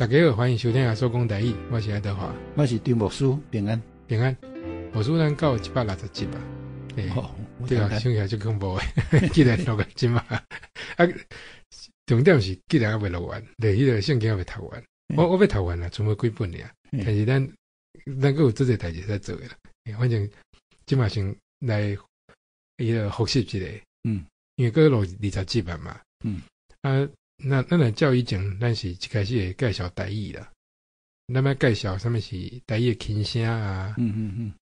大家好，歡迎收聽阿所講台語，我是愛德華，我是張牧師，平安。平安。牧師，咱到160集啊，欸，對啊，想起來足恐怖的，竟然錄到這馬，啊，重點是竟然猶未錄完，對，彼個聖經猶未讀完，我欲讀完啦，剩無幾本爾，但是咱閣有足濟代誌使做的啦，反正這馬先來彼個複習一下，因為閣錄20集啊嘛，啊。那咱若照以前，咱是一開始會介紹台語啦。咱欲介紹啥物是台語的輕聲啊，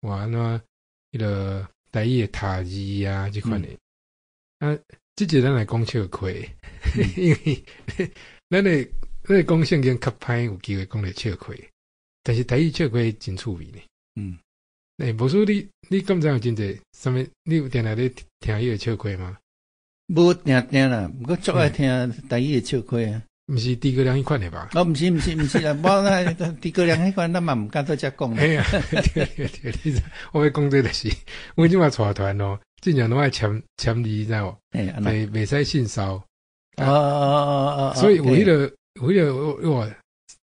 哇，按怎彼個台語的讀字啊，這款的。啊，這集咱來講笑話，因為咱的講聖經較歹有機會講著笑話，但是台語笑話真趣味呢。欸，無輸你敢知有真濟啥物？你有定定咧聽彼個笑話嗎？無定定啦，毋過足愛聽台語的笑話啊。毋是諸葛亮彼款的吧？哦，毋是毋是毋是啦，無啦，諸葛亮彼款咱嘛毋敢做遮講。嘿啊，對對對，你知我欲講這就是，阮這馬帶團哦，進前攏愛簽簽字，你知無？欸，按怎？袂使性騷。哦哦哦哦，所以有彼個有彼個哇，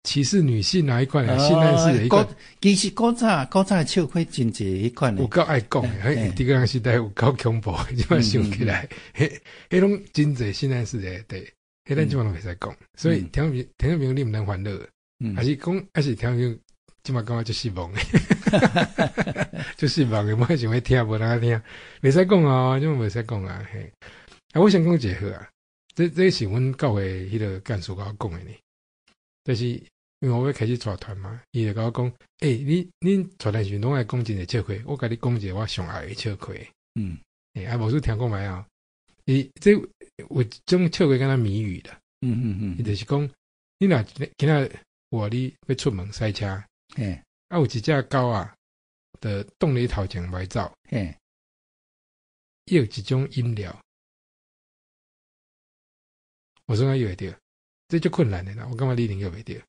歧視女性那一款的，性暗示的彼款。其實古早的笑話真濟彼款的。有夠愛講的，彼諸葛亮時代有夠恐怖，這馬想起來，彼彼攏真濟性暗示的，對，彼咱這馬攏袂使講。所以聽眾朋友你毋通煩惱，還是講還是聽眾朋友這馬感覺足失望的，足失望的，無想欲聽，無人愛聽，袂使講哦，這馬袂使講啊，嘿。啊，我先講一個好啊，這是阮教會彼個幹事共我講的呢，就是因為我欲開始帶團嘛，伊就共我講，欸，你恁帶團時攏愛講真濟笑話，我共你講一個我上愛的笑話。欸，啊，無輸聽講覓啊？伊這有一種笑話敢若謎語啦。伊就是講，你若今仔有你欲出門駛車，啊，有一隻狗仔，就擋你頭前袂走。伊有一種飲料，我說會著，這足困難的啦，我感覺你一定約袂著。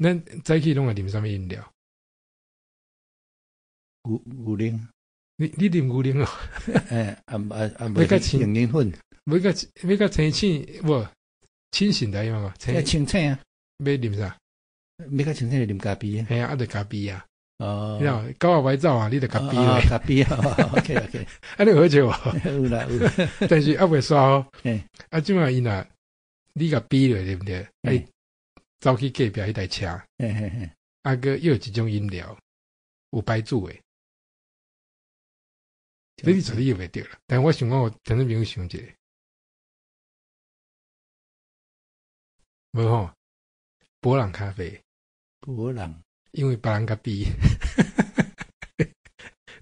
咱早起攏愛啉啥物飲料？牛奶。你啉牛奶哦？欸，啊啊啊！欲較清奶粉，欲較清醒，無清醒的嘛？清醒啊！欲啉啥？欲較清醒就啉咖啡啊！嘿啊，啊就咖啡啊！哦，你知狗仔袂走啊，你就共嗶咧。共嗶啊！OK OK，啊，你有好笑無？有啦有，但是猶未煞哦。啊，這馬伊若你共嗶咧，對毋對？欸，走去隔壁彼台車。啊，閣又有一種飲料，有牌子的。這你絕對約袂著啦。但我想講，我聽眾朋友想一下，無吼，伯朗咖啡。伯朗，因為別人共嗶，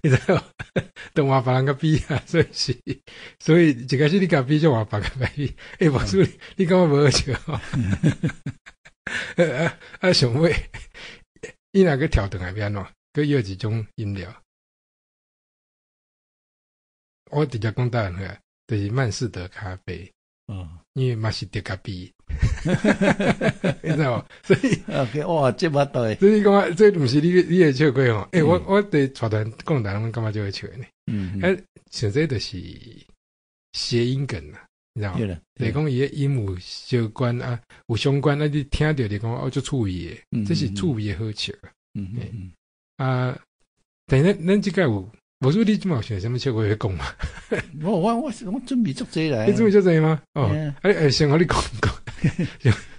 你知無？都換別人共嗶啊，所以是，所以一開始你共嗶就換別人共嗶。欸，牧師，你感覺無好笑？啊啊，上尾，伊若閣跳轉來欲按怎？閣約一種飲料。我直接講答案好啊，就是曼士得咖啡。因為嘛是著共嗶，你知無？所以，OK，哇，這麼對。所以講，這毋是你的笑話吼。欸，我佇帶團講台，攏感覺足好笑的呢。欸，像這就是諧音梗啦，你知無？就是講伊的音有相關啊，有相關啊，你聽著就講哦，足趣味的，這是趣味的好笑。啊，但是咱這擺有。無說你這馬有想啥物笑話欲講嗎？我準備足濟來。你準備足濟嗎？哦，欸，先予你講講，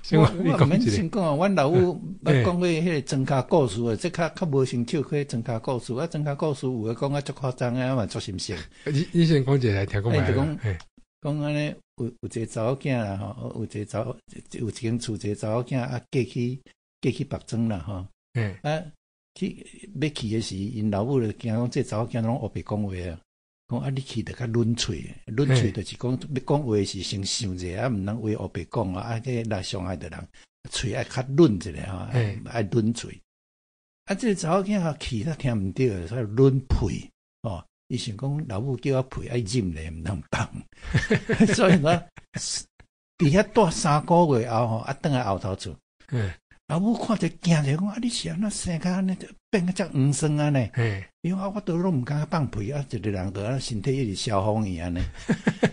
先予你講一下。先講啊，阮老母捌講過彼個莊跤故事啊，這較無像笑話莊跤故事啊，莊跤故事有的講啊足誇張的，啊嘛足心酸。你先講一個來聽講覓。就講講按呢，有一個查某囝啦吼，有一個查某有一間厝，一個查某囝啊嫁去別莊啦吼。啊。去欲去的時，𪜶老母就驚講，這查某囝攏烏白講話啊！講啊，你去著較忍喙，忍喙就是講欲講話時先想者，啊，毋通話烏白講啊，啊，這來傷害著人，喙愛較忍一下吼，愛忍喙。啊，這個查某囝去，他聽毋著，所以忍屁吼。伊想講老母叫我屁愛忍咧，毋通放。所以講，佇遐蹛3個月後吼，啊，轉來後頭厝。老母看著驚著講啊，你是按怎生較按呢，變甲遮黃酸按呢？伊講啊，我都攏毋敢放屁啊，一个人就按身體一直消風去按呢。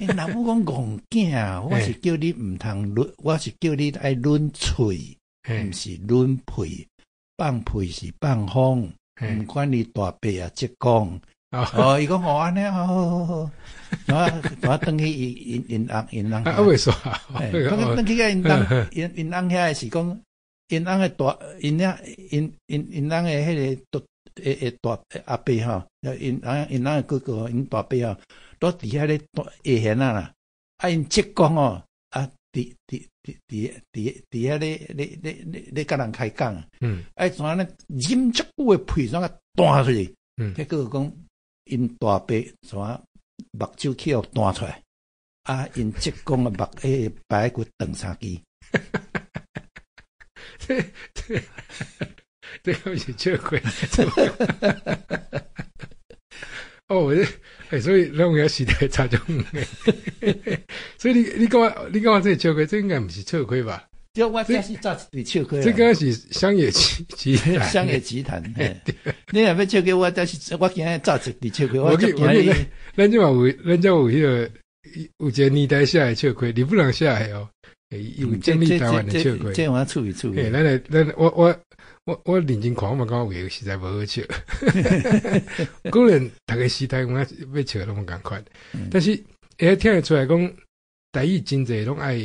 𪜶老母講戇囝，我是叫你毋通忍，我是叫你愛忍喙。毋是忍屁，放屁是放風，毋管你大伯啊叔公。哦，伊講哦按呢，好好好，我轉去伊𪜶𪜶翁𪜶翁。啊，未煞。講轉去共𪜶翁𪜶𪜶翁遐是講，𪜶翁的大𪜶遐𪜶𪜶𪜶翁的彼个大會大阿伯吼，𪜶翁𪜶翁的哥哥𪜶大伯吼，都佇遐咧下現仔啦。啊，𪜶叔公哦，啊，佇佇佇佇佇佇遐咧咧咧咧咧佮人開講。啊，怎按呢忍足久的屁怎啊彈出去？結果講𪜶大伯怎目睭去予彈出來，啊，𪜶叔公的目彼个排骨斷三支。這這這個是笑話。哦，欸，所以攏有時代差足遠的。所以你你感覺你感覺這個笑話，這應該毋是笑話吧？這我這是早一笑話。這個是鄉野奇奇談。鄉野奇談。你若欲笑話，我這是我今日早一笑話。我記我記，咱這嘛有，咱這有彼個有一個年代寫的笑話，日本人寫的哦。有整理台灣的笑話。這我趣味趣味。咱來咱我我我我認真看，我嘛感覺有實在無好笑。可能逐个時代有影欲笑攏無仝款，但是會聽得出來講，台語真濟攏愛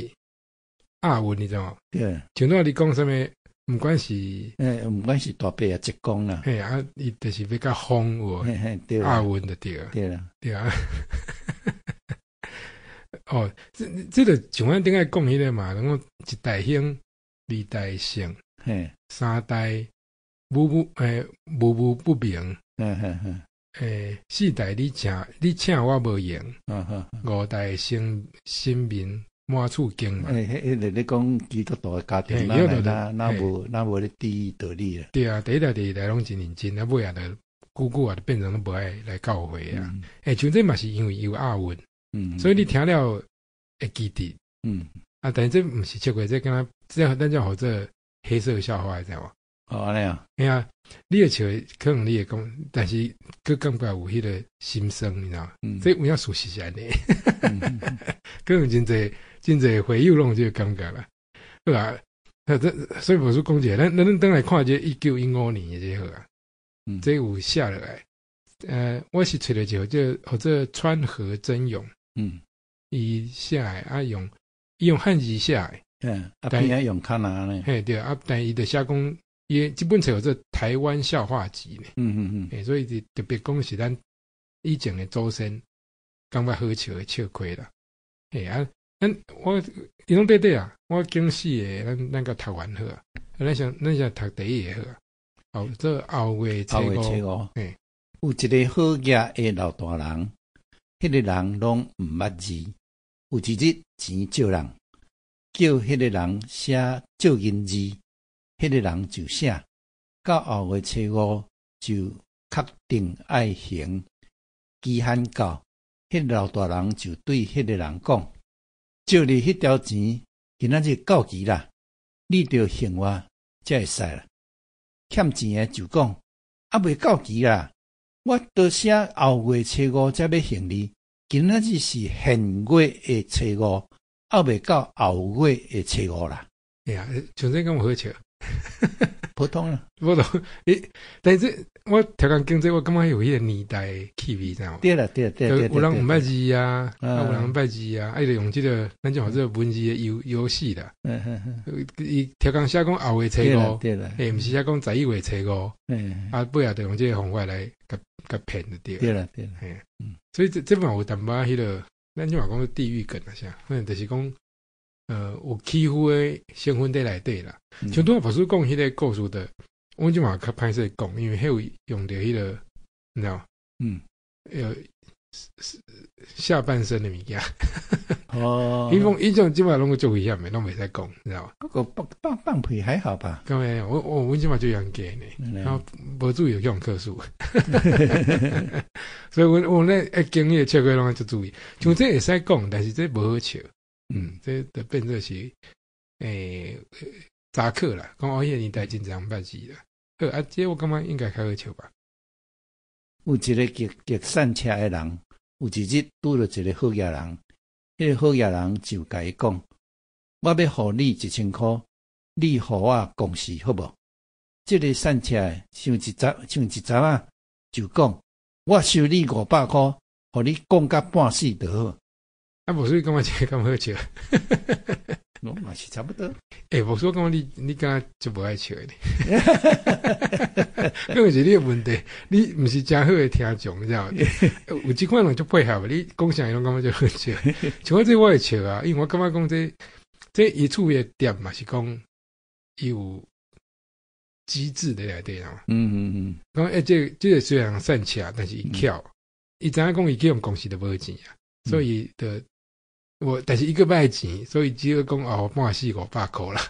押韻，你知無？對。像拄仔你講啥物，毋管是，欸，毋管是大伯啊、叔公啦，嘿啊，伊就是欲較風有無？嘿嘿，對。押韻就對。對啦。對啊。哦，這這個像阮頂下講彼個嘛，攏講一代興，二代盛，三代母母欸母母不明，欸，四代你請你請我無閒，五代新新民滿厝驚嘛。欸，彼彼個咧講基督徒的家庭，哪哪無哪無咧注意道理啦。對啊，第一代、第二代攏真認真，啊尾仔就久久啊，就變成攏無愛來教會啊。欸，像這嘛是因為有押韻，所以你聽了會記得。啊，但是這毋是笑話，這敢若這咱叫號做黑色笑話，知無？哦，按呢啊。嘿啊，你會笑，可能你會講，但是閣感覺有彼個心酸，你知無？這有影事實是按呢。可能真濟真濟會友攏有這個感覺啦。好啊，這所以無輸講一下，咱咱轉來看這1915年的這個好啊。這有寫落來，我是揣著一個叫號做川河真勇。伊寫的啊用伊用漢字寫的。啊邊仔用較難呢。嘿對啊，但伊就寫講，伊這本冊叫做《台灣笑話集》呢。欸，所以就特別講是咱以前的祖先感覺好笑的笑話啦。嘿啊，咱我伊攏綴底啊，我揀四个，咱咱共讀完好啊。咱先咱先讀第一个好啊。後這後月初五，嘿，有一个好額的老大人，彼个人攏毋捌字。有一日錢借人，叫彼个人寫借銀字，彼个人就寫。到後月初五就確定愛還。期限到，彼个老大人就對彼个人講：借你彼條錢，今仔日到期啦，你著還我才會使啦。欠錢的就講：猶未到期啦，我都寫後月初五才欲還你。今仔日是現月的初五，猶未到後月的初五啦。哎呀，像這敢有好笑？普通啦，普通。欸，但是我聽講經濟，我感覺有彼個年代氣味，知無？對啦，對對對。有人毋捌字啊，啊有人毋捌字啊，啊伊就用這個，咱就號做文字的遊遊戲啦。伊聽講寫講後月初五，對啦，欸，毋是寫講11月初五。啊，尾仔就用這個方法來共共騙就對。對啦，對啦。嘿，所以這這嘛有淡薄仔彼個，咱就嘛講地獄梗啊啥，反正就是講，有欺負的成分佇內底啦。像拄仔牧師講彼個故事的，阮這嘛較歹勢講，因為彼有用著彼個，你知無？下半身的物件。哦。伊講伊種這擺攏足危險的，攏袂使講，你知無？嗰個放放放屁還好吧？敢會？我我阮這擺就嚴格呢，然後無注意就予人客訴。所以阮阮咧一經迄個笑話攏愛足注意。像這會使講，但是這無好笑。這就變做是查課啦，講哦，彼個年代真濟人毋捌字啦。好啊，這我感覺應該較好笑吧。有一個騎騎散車的人，有一日拄著一個好額人，彼個好額人就共伊講：我欲予你一千箍，你予我講示好無？這个散赤的想一陣，想一陣仔，就講，我收你500箍，予你講甲半死就好。啊，無所以感覺這個敢好笑？攏嘛是差不多。欸，無所以感覺你敢若足無愛笑的呢？可能是你的問題，你毋是誠好的聽眾，你知無？有這款人足配合，你講啥伊攏感覺足好笑。像我這我會笑啊，因為我感覺講這伊趣味的點嘛是講伊有機智佇內底啦。講欸，這個雖然散赤，但是伊巧，伊知影講伊去予公司就無錢啊，所以就我，但是伊閣欲愛錢，所以只好講哦，半死500箍啦。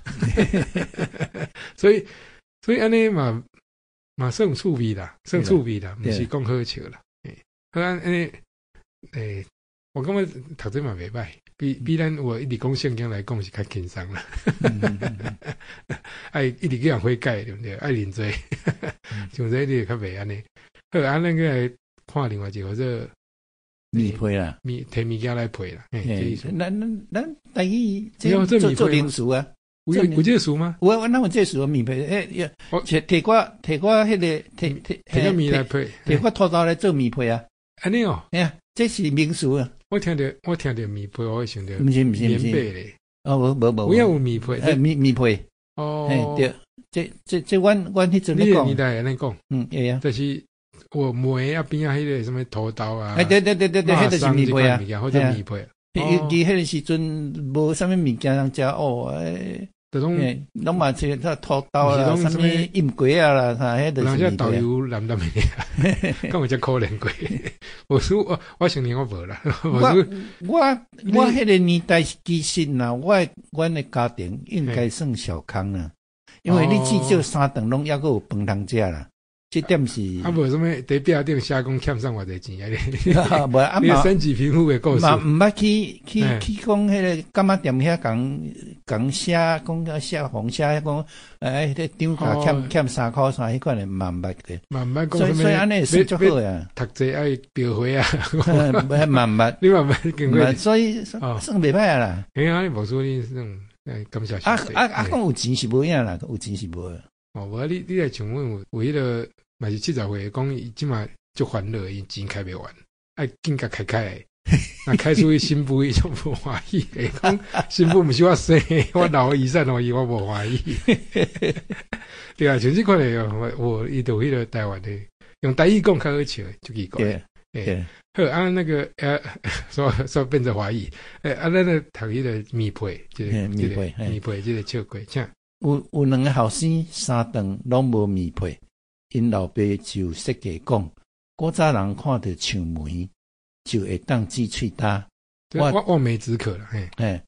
所以按呢嘛嘛算趣味啦，算趣味啦，毋是講好笑啦。欸，好按呢，欸，我感覺讀這嘛袂歹，比咱有一直講聖經來講是較輕鬆啦。愛一直去予人悔改，對毋對？愛認罪，像這你就較袂按呢。好，啊，咱閣來看另外一個做米批啦，物提物件來批啦。欸，咱台語這做名詞啊，有這個詞嗎？有啊，咱有這個詞米批，欸，提提我彼个提提提個米來批，提我土豆來做米批啊。按呢哦，哎呀，這是名詞啊。我聽著米批，我會想著毋是毋是毋是棉被咧。哦，無無無，有影有米批，欸，米批。哦，對，這阮彼陣咧講，你年代按呢講，嗯，會啊，就是有糜啊邊仔彼个啥物土豆啊，欸，對對對對對，彼就是米批啊，或者米批。尤其彼个時陣無啥物物件通食哦，欸，就攏攏嘛是土豆啦，啥物醃雞仔啦，啥彼就是米批。人家豆油淋淋的，敢有遮可憐過？無輸我承認我無啦。我彼个年代其實啦，阮的家庭應該算小康啦，因為你至少三頓攏猶閣有飯通食啦。這點是啊，無啥物佇壁頂寫講欠送偌濟錢啊？無啊嘛，三級貧富的故事嘛，毋捌去講彼个柑仔店遐共共寫講寫紅寫講，欸，彼個張價欠3箍啥彼款的嘛毋捌過。嘛毋捌講啥物，所以按呢算足好啊。讀冊愛標會啊，嘛毋捌，你嘛毋捌經過，所以算袂歹啊啦。哎呀，你無說你算感謝啊啊啊！講有錢是無影啦，有錢是無。哦，無你來像阮有彼个嘛是70歲，講伊這馬足煩惱，伊錢開袂完，愛緊共開開，若開出去新婦伊就無歡喜，講新婦毋是我生的，我留遺產予伊，我無歡喜。對啊，像這款的，我伊就有彼个台灣的，用台語講較好笑，足奇怪。對，好啊，那個說變成華語，欸，啊，咱咧讀彼个米批，這個米批，米批，這個笑話，請。有兩个後生三頓攏無麵批，𪜶老爸就設計講，古早人看著樹莓就會當止喙焦。我望梅止渴啦，嘿。嘿，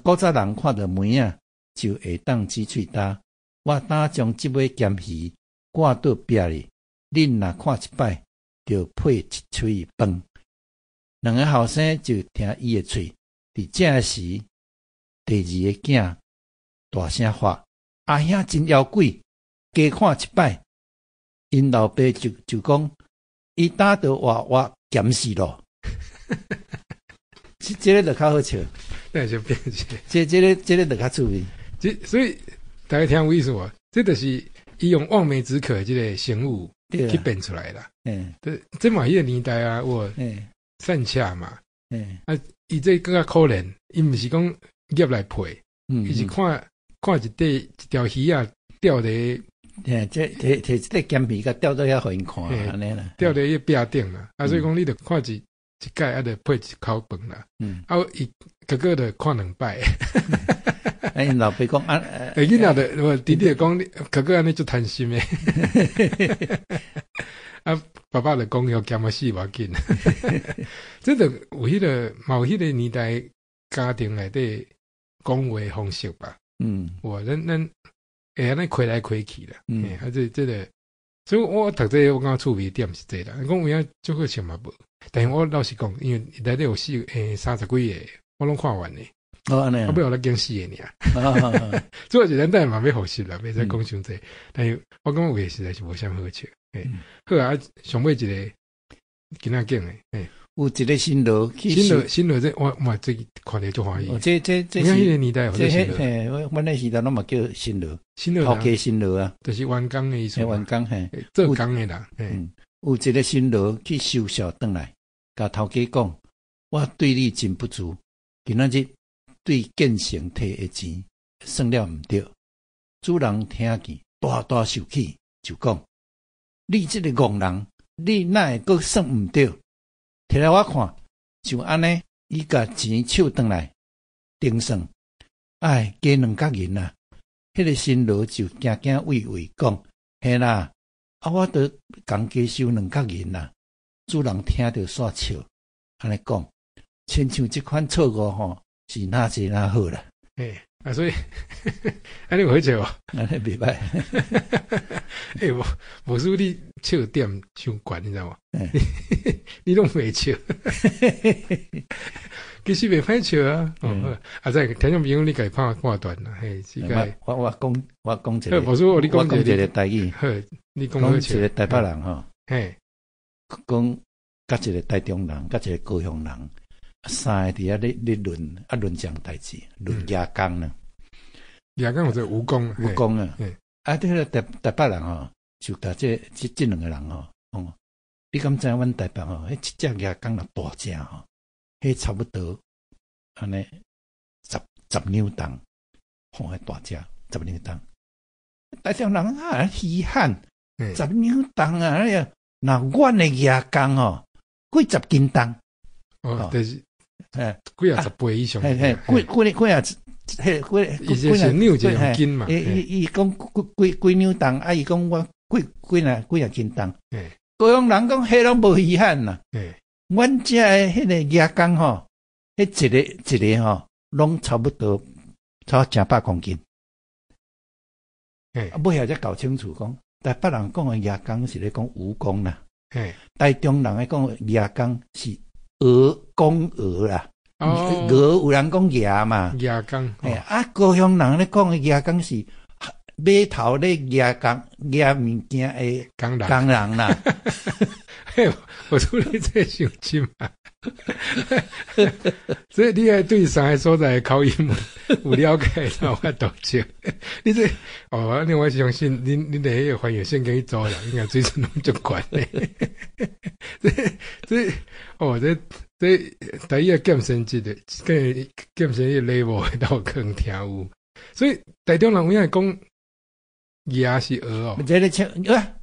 古早人看著梅仔就會當止喙焦。我今將這尾鹹魚掛倒壁裡，恁若看一擺，就配一喙飯。兩个後生就聽伊的喙，佇這時，第二个囝大聲喊：阿兄真枵鬼，加看一擺。𪜶老爸就講，伊今就活活鹹死咯。這个就較好笑。那就變成這個就較趣味。這所以大家聽有意思無？這就是伊用望梅止渴這个成語去變出來啦。嗯，這嘛彼个年代啊，有散赤嘛。啊，伊這閣較可憐，伊毋是講夾來批，伊是看看一塊一條魚仔吊佇，嘿，這提提這个鹹魚共吊到遐予𪜶看，按呢啦。吊佇彼壁頂啦，啊，所以講你著看一擺，啊，著配一口飯啦。啊，伊結果著看兩擺。哎，𪜶老爸講啊，欸，囡仔著，我弟弟就講，哥哥按呢足貪心的。啊，爸爸就講要鹹予死無要緊。這著有彼个嘛有彼个年代家庭內底講話方式吧。哇，咱會按呢開來開去啦。啊，這個，所以我讀這個我感覺趣味點是這啦。講有影足好笑嘛無？但是我老實講，因為內底有四30幾个，我攏看完咧。哦，按呢。啊，尾我來揀四个爾。主要是咱等下嘛欲複習啦，袂使講傷濟。但是我感覺有的實在是無啥物好笑。欸，好啊，上尾一个囡仔揀的，欸。有一个新郎去新郎新郎這我嘛這看著足歡喜。哦，這這這是彼个年代，這嘿，阮彼時代攏嘛叫新郎，新郎頭家新郎啊，就是員工的意思。員工嘿，做工的啦。嗯，有一個新郎去收數轉來，共頭家講，我對你真不足，今仔日對建成提的錢算了毋對。主人聽見大大受氣，就講：你這個戇人，你哪會閣算毋對？提來我看，就按呢，伊共錢手轉來，定算，唉，加兩角銀啊！彼個新郎就驚驚畏畏講：嘿啦，啊，我著共加收兩角銀啊！主人聽著煞笑，按呢講，親像這款錯誤吼，是哪濟哪好啦。欸，啊，所以，按呢有好笑無？按呢袂䆀。欸，無輸你笑點傷懸，你知無？你攏袂笑，其實袂歹笑啊。哦，啊，再聽眾朋友，你家己判判斷啦。嘿，這個我講一個，無輸你講一個台語。好，你講一個台北人吼，嘿，講佮一個台中人，佮一個高雄人，三个佇遐咧論啊論這項代誌，論蜈蚣呢。蜈蚣或者蜈蚣，蜈蚣啊。啊，這個台北人吼，就共這兩個人吼，講，你敢知影阮台北吼，彼一隻蜈蚣若大隻吼，彼差不多按呢十兩重，吼，彼大隻十兩重。台中人啊，稀罕十兩重啊！哎呀，若阮的蜈蚣吼，幾十斤重。哦，就是，幾啊十倍以上。嘿嘿，幾幾幾啊，彼幾幾幾兩一斤嘛。伊伊伊講幾幾幾兩重，啊伊講我幾幾啊幾啊斤重。高雄人講，彼攏無稀罕啦。阮遮的彼个蜈蚣吼，彼一个一個吼，攏差不多差100公斤。啊，尾後才搞清楚講，台北人講的蜈蚣是咧講蜈蚣啦。台中人咧講蜈蚣是蚵，講蚵啦。蚵有人講蜈嘛。蜈蚣。啊，高雄人咧講的蜈蚣是碼頭咧蜈蚣蜈物件的工人工人啦。嘿，我說你這傷深啊！所以你愛對三个所在的口音有了解，才有法度笑。你這哦，你我相信恁佇彼个翻譯聖經去做人，應該水準攏足懸的。這這哦，這這台語劍仙級的，劍劍仙彼個 level 都有可能聽有。所以台中人有影會講蜈是蚵哦。這个像啊，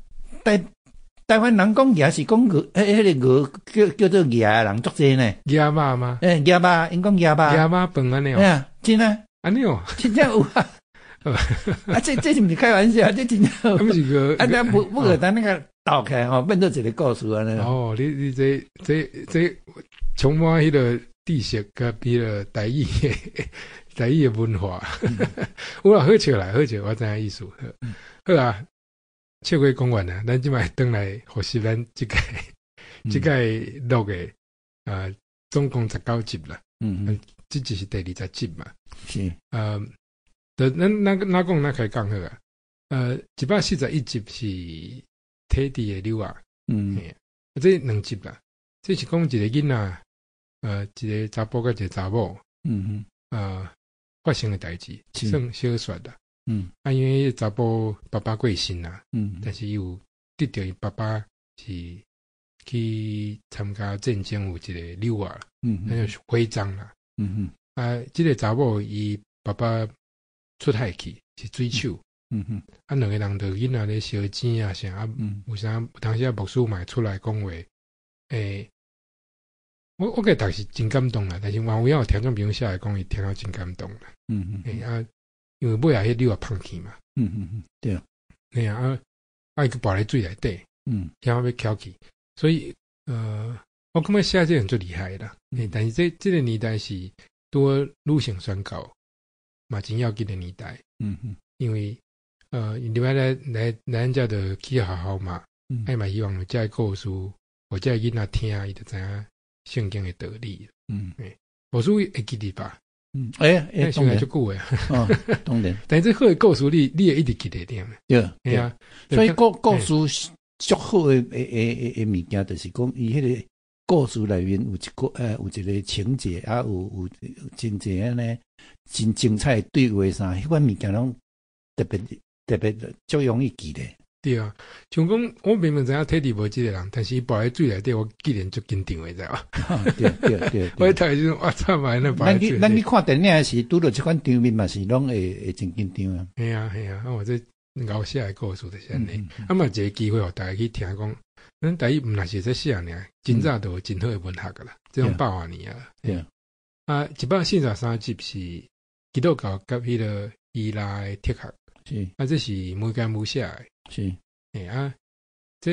台灣人講蜈是講蚵，彼個蚵叫做蜈的人足濟呢。蜈肉嗎？欸，蜈肉，𪜶講蜈肉。蜈肉飯按呢哦。欸，真啊。按呢哦。真正有啊。啊，這是毋是開玩笑？這真正有。啊，毋是個。啊，咱不不過咱那個鬥起來吼，變做一個故事按呢。哦，你這這這充滿彼個知識佮彼個台語的文化。有啦，好笑啦，好笑，我知影意思。好啊。笑話講完啦，咱這擺轉來複習咱這屆錄的啊，總共19集啦。這集是第20集嘛。是。咱咱哪講哪開講好啊？141集是體制的瘤仔。這兩集啦，這是講一個囡仔，一個查埔佮一個查某。發生的代誌，算小說啦。啊，因為查埔爸爸過身啦，但是伊有得著伊爸爸是去參加戰爭，有一個瘤仔，那就是徽章啦。啊，這個查某伊爸爸出海去是水手。啊，兩個人就囡仔咧相爭啊啥啊，有啥有當時啊牧師嘛會出來講話，欸，我記得是真感動啦，但是嘛有影有聽眾朋友寫來講，伊聽了真感動啦。欸啊，因為尾仔彼瘤仔放去嘛。對。嘿啊，啊，伊閣跋咧水內底，遐欲抾去，所以我感覺寫這個人足厲害啦。欸，但是這個年代是拄好女性宣教嘛真要緊的年代。因為入來來來咱遮就去學校嘛，啊嘛希望有這個故事，予這個囡仔聽，伊就知影聖經的道理。欸，無輸會記得吧？嗯，欸欸，當然足久的。哦，當然。但是這好的故事，你會一直記得點。對，對啊。所以故事足好的的的的物件，就是講伊彼個故事內面有一個情節啊，有真濟按呢真精彩的對話啥，彼款物件攏特別特別足容易記得。對啊，像講我明明知影體質無這个人，但是伊跋佇水內底，我竟然足緊張的，知無？對對對。我一睇時陣，哇慘啊！那咱去看電影時，拄著這款場面嘛是攏會真緊張啊。係啊係啊，啊我這𠢕寫的故事就是按呢，啊嘛一個機會予大家去聽講，咱台語毋若是會使寫爾，真早就有真好的文學㗎啦，這種百外年啊。對。啊，143集是基督教佮彼个希臘的哲學。是。啊，這是梅干姆寫的。是。欸啊，這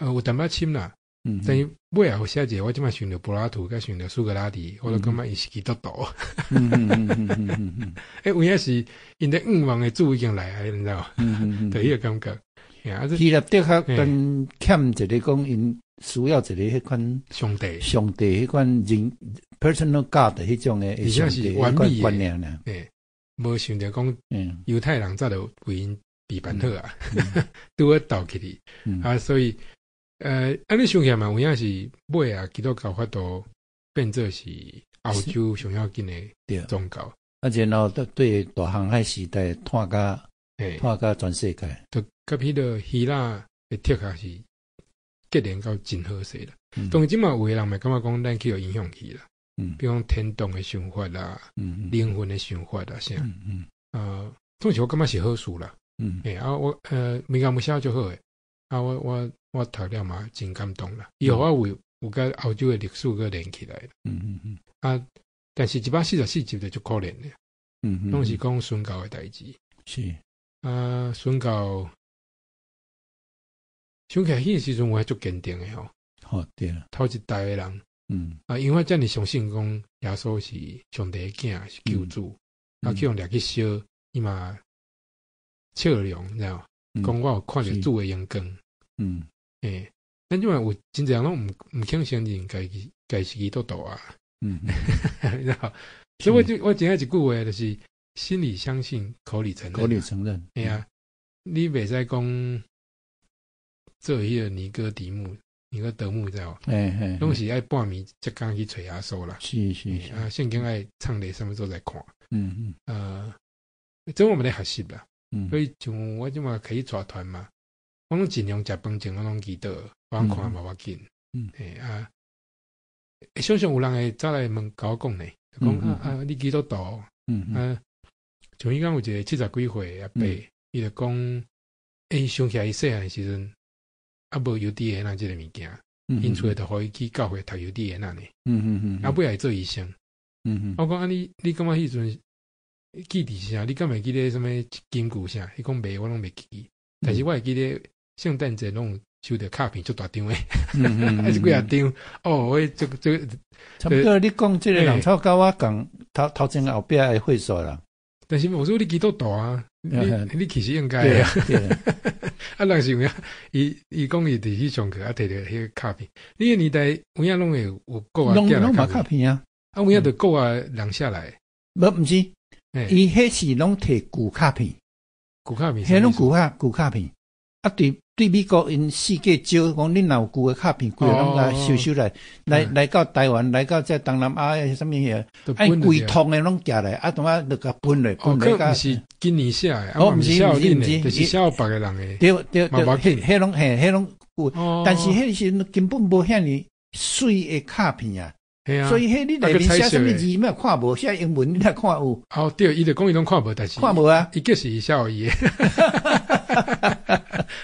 有淡薄深啦。但是尾仔有寫一個，我這擺想著柏拉圖，佮想著蘇格拉底，我都感覺伊是基督徒。欸，有影是𪜶咧向望的主已經來啊，你知無？對，彼個感覺。希臘哲學跟欠一個講，𪜶需要一個彼款上帝，上帝彼款人 personal God 彼種的，而且是完美觀念啦。欸，無想著講猶太人早就為𪜶備辦好啊，拄好鬥起去啊，所以按呢想起來嘛，有影是尾啊，基督教法度變做是歐洲上要緊的宗教。啊，然後對大航海時代拓甲全世界，就佮彼个希臘的哲學是結連到真好勢啦。當然這馬有的人嘛感覺講咱去予影響去啦，比如講天堂的想法啦，靈魂的想法啦，啥，總是我感覺是好事啦。欸啊，我梅干姆寫足好的，啊，我讀了嘛真感動啦。伊予我有佮歐洲的歷史閣連起來。啊，但是144集就足可憐的。攏是講殉教的代誌。是。啊，殉教，想起來彼個時陣有足堅定的吼。哦，對啦。頭一代的人。啊，因為遮爾相信講耶穌是上帝的囝，是救主，啊，去予掠去燒，伊嘛笑容，你知無？講我有看著主的榮光。欸，咱這擺有真濟人攏毋肯承認家己家是基督徒啊。你知無？所以我真愛一句話，就是心裡相信，口裡承認。口裡承認。嘿啊，你袂使講做彼個尼哥底母、尼哥德慕，知無？嘿嘿。攏是愛半暝才敢去揣耶穌啦。是是是。啊，聖經愛藏佇啥物所在看？這我嘛咧學習啦。所以像我這馬開始帶團嘛，我攏盡量食飯前我攏祈禱，我看嘛無要緊。嘿啊，常常有人會走來問共我講呢，講啊啊，你基督徒？啊，像彼工有一個七十幾歲的阿伯，伊就講，欸，想起來伊細漢時陣，啊無幼稚園仔這个物件，𪜶厝的就予伊去教會讀幼稚園仔呢。啊，尾仔會做醫生。我講啊，你感覺彼陣記佇啥？你敢會記得啥物金句啥？伊講袂，我攏袂記。但是我會記得聖誕節攏有收著卡片足大張的，還是幾仔張？哦，我這這差不多。你講這個人湊佮我仝頭頭前後壁的歲數啦。但是我說你基督徒啊，你其實應該啊。啊，人是有影，伊講伊佇去上課啊，提著彼个卡片。你个年代有影攏會有國外攏嘛卡片啊？啊，有影就國外人寫來。無，毋是，伊彼是攏提舊卡片，舊卡片，彼攏舊卡片。啊，對美國𪜶世界招，講恁若有舊的卡片，規个攏共收收來，來到台灣，來到這東南亞啥物嘢，按規通的攏寄來，啊，當啊就共分落，分落。毋是今年寫的，哦，毋是毋是毋是，就是寫予別个人的。對對對，彼攏嘿，彼攏有，但是彼時陣根本無遐爾媠的卡片啊。所以彼你內面寫啥物字，咩看無？寫英文你若看有。哦，對，伊就講伊攏看無，但是看無啊，伊就是伊寫予伊的。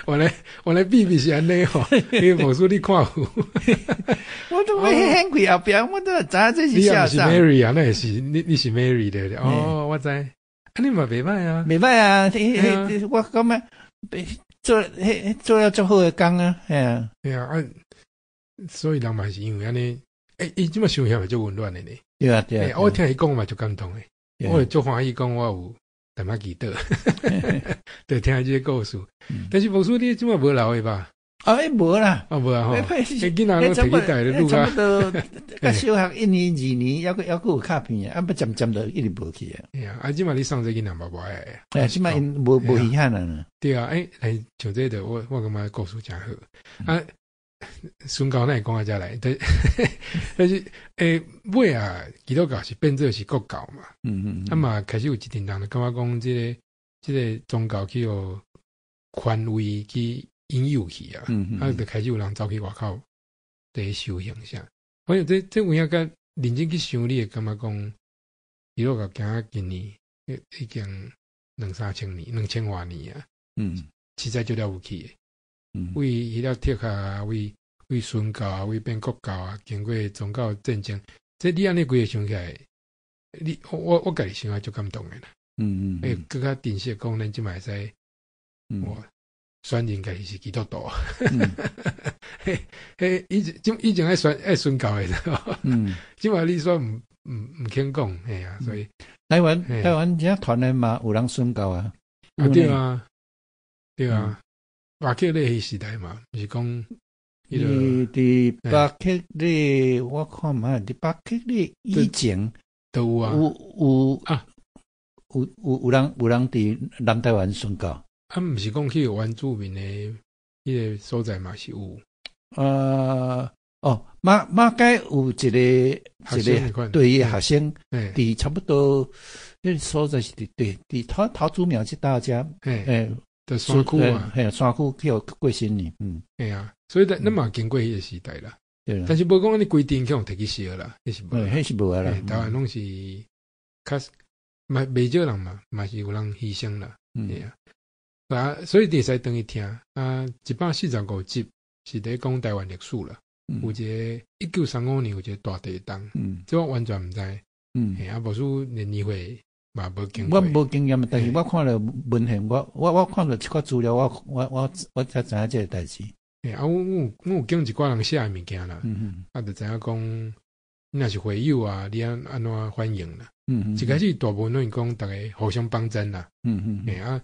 原來秘密是按呢吼，因為無說你看有。我都欲顯開後壁，我都知影這是寫啥。你是 Mary 啊？那也是你，你是 Mary 對哦，我知。啊，你嘛袂䆀啊？袂䆀啊！我感覺做做了足好的工啊，嘿啊。對啊，啊，所以人嘛是因為按呢，欸，伊這馬想起來足溫暖的呢。對啊對啊。我聽伊講嘛足感動的，我足歡喜講我有淡薄祈禱，對，聽這個故事。但是牧師你這馬無留的吧？啊，欸，無啦。啊，無啊吼。欸，囡仔攏提去帶咧，差不多，佮小學一年、二年，猶閣有卡片啊，啊，欲漸漸就一直無去啊。嘿啊，啊，這馬你送這囡仔嘛無愛。哎，這馬𪜶無遺憾啊。對啊，欸，來像這個我感覺故事誠好。啊，宣教哪會講到遮來？但是尾啊，基督教是變做是國教嘛。啊嘛，開始有一陣人就感覺講，這個宗教去予權威去引誘去啊，啊，就開始有人走去外口佇修行啥。反正這有影較認真去想，你會感覺講，基督教行到今年已經兩三千年、2000外年啊，實在足了不起的。為彼粒鐵殼啊，為宣教啊，為變國教啊，經過宗教戰爭，這你按呢規个想起來，你我家己想啊足感動的啦。會閣較珍惜講，咱這擺會使我選認家己是基督徒。嘿，嘿，以前愛宣教的，這擺你說毋肯講，嘿啊，所以台灣這團的嘛有人宣教啊。啊對啊，對啊，巴克禮彼時代嘛，毋是講伊佇巴克禮，我看覓佇巴克禮以前都有啊，有有啊，有人佇南台灣宣教。啊，毋是講去原住民的彼個所在嘛是有。哦，馬偕有一個對學生，佇差不多彼個所在是佇對佇頭頭祖廟這搭遮，佇山區啊，嘿，山區去予過新年，嘿啊，所以咱嘛經過彼個時代啦，對。但是無講按呢規陣去予提去燒啦，彼是無，彼是無啊啦。台灣攏是較嘛袂少人嘛，嘛是有人犧牲啦，嘿啊，啊，所以你會使轉去聽啊，145集是佇講台灣歷史啦，有一個1935年有一個大地動，這我完全毋知，嘿啊，無輸連年歲嘛無經過，我無經驗，但是我看著文獻，我看著一寡資料，我才知影這個代誌。嘿啊，阮有經一寡人寫的物件啦，啊，就知影講，你若是會友啊，你按怎反應啦？一開始大部分攏是講逐家互相幫贊啦，嘿啊，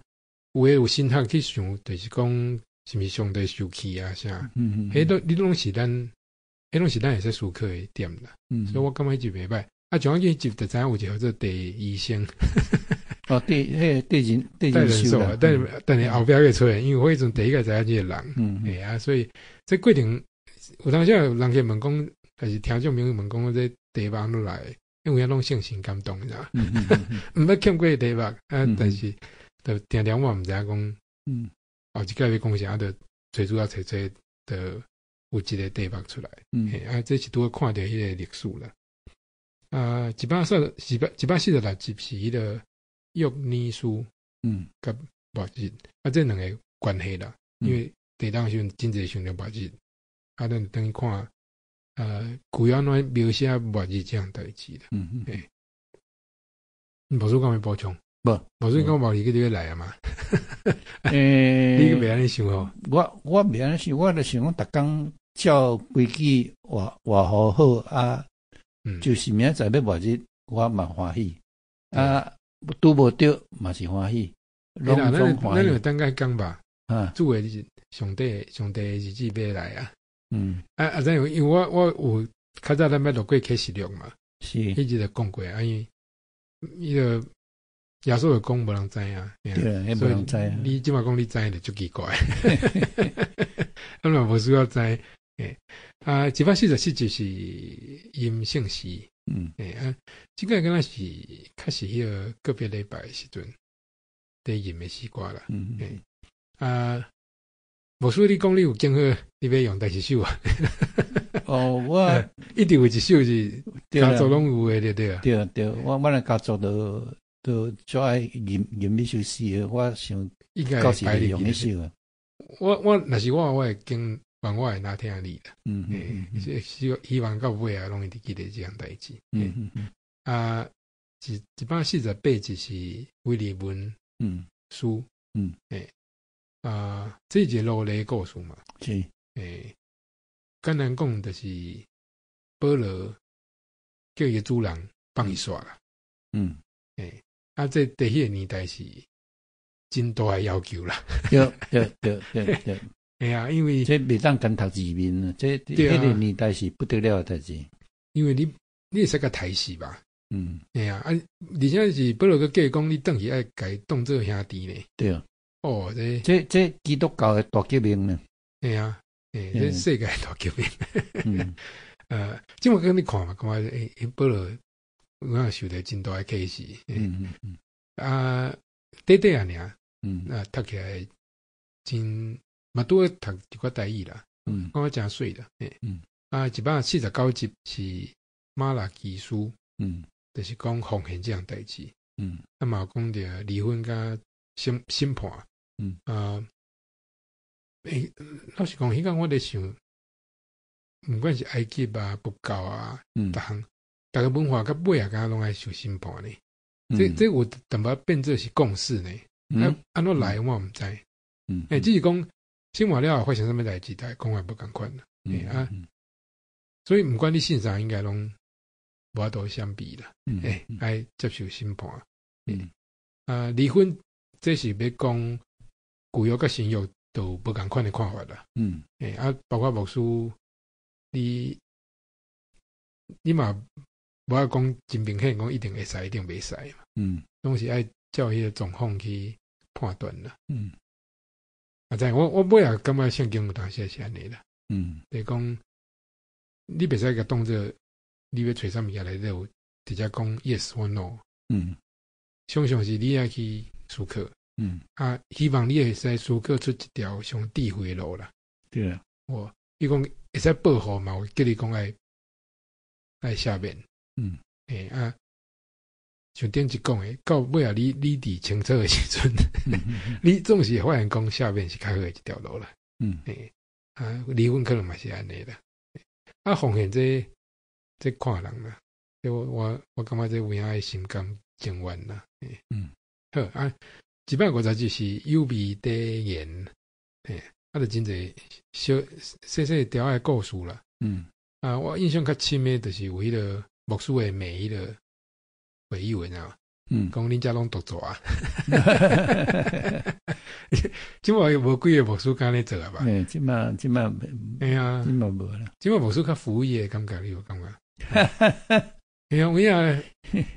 有的有神學去想，就是講是毋是上帝受氣啊啥？彼都你攏是咱，彼攏是咱會使思考的點啦。所以我感覺彼集袂歹。啊，像我彼集就知影有一個叫做地醫生。哦，對，彼個地人壽啊，等下後壁會出來，因為我彼陣第一個知影這個人，嘿啊，所以這過程有當時有人去問講，還是聽眾朋友問講，這題目按怎來？因為攏聖神感動，你知影？毋捌看過題目啊，但是就定定我毋知影講，後一擺欲講啥，就揣主要揣揣，就有一個題目出來，嘿啊，這是拄好看著彼個歷史啦。啊，146集是彼個約尼書，佮末日，啊，這兩個關係啦，因為地動時陣真濟想著末日，啊，咱就轉去看，舊約按怎描寫末日這項代誌啦。嘿，無輸講欲補充？無，無輸講末日閣欲來啊嘛？你閣袂按呢想吼？我袂按呢想，我就想講，逐工照規矩活活好好啊，就是明仔載欲末日，我嘛歡喜。啊，拄無著嘛是歡喜，攏總歡喜。咱就等下講吧。啊，主的日，上帝的日子欲來啊。啊啊，因為我有較早咱捌錄過啟示錄嘛，彼日就講過啊，因為彼個耶穌就講無人知影，對，無人知影。你這擺講你知就足奇怪，咱嘛無需要知。欸啊，147集是陰聖詩，欸啊，這個敢若是較是彼個個別禮拜的時陣，佇吟的詩歌啦。欸啊，無輸你講你有講好，你欲用佗一首啊？哦，我一定有一首是家族攏有的，對對啊？對對，我咱家族都足愛吟吟彼首詩的，我想應該到時會用彼首啊。我若是我，我會揀願我會若疼你啦。欸，希望到尾啊，攏會記得這項代誌。啊，148集是腓利門書。欸，啊，這是一個奴隸故事嘛。是。欸，簡單講就是保羅叫伊主人放伊煞啦。欸，啊，這佇彼個年代是真大的要求啦。對對對對對。嘿啊，因為這袂當干讀字面啊，這彼個年代是不得了的代誌。因為你會使共刣死吧？嘿啊，啊，而且是保羅閣計講，你轉去愛共伊當做兄弟呢。對啊。哦，這這基督教的大革命呢。嘿啊，欸，這世界大革命。這我跟你看嘛，感覺欸，保羅有影受著真大的啟示。啊，短短仔爾，啊，讀起來真嘛拄好讀一寡台語啦，感覺誠媠啦。欸，啊，149集是瑪拉基書，就是講奉獻這項代誌。啊嘛有講著離婚佮審判。啊，欸，老實講，彼工我咧想，毋管是埃及啊、佛教啊，逐項，逐个文化到尾啊，敢若攏愛受審判呢。這有淡薄變做是共識呢。啊，按怎來我毋知。欸，只是講審判了後發生啥物代誌，逐家講法無仝款啦。欸啊，所以毋管你信啥，應該攏無法度相比啦。欸，愛接受審判。啊，離婚這是欲講舊約佮新約都有無仝款的看法啦。欸啊，包括牧師，你嘛無愛講真明顯講一定會使，一定袂使嘛。攏是愛照彼個狀況去判斷啦。啊，知我尾仔感覺聖經有當時是按呢啦。就是講你袂使共當做你欲揣啥物件來有直接講 yes 或 no。常常是你愛去思考。啊，希望你會使思考出一條上智慧的路啦。對啊。我伊講會使保護嘛，有叫你講愛赦免。欸啊，像頂一講的，到尾仔你理智清楚的時陣，你總是會發現講赦免是較好的一條路啦。欸啊，離婚可能嘛是按呢啦。啊，奉獻這看人啦，這我感覺這有影愛心甘情願啦。欸，好啊，150集是有味體驗，欸，啊，就真濟小細細條仔的故事啦。啊，我印象較深的，就是有彼個牧師會罵彼個會友，你知無？講恁遮攏獨蛇。這擺無幾个牧師敢按呢做啊吧？欸，這擺，嘿啊，這擺無啦。這擺牧師較服務業的感覺，你有感覺？嘿啊，有影，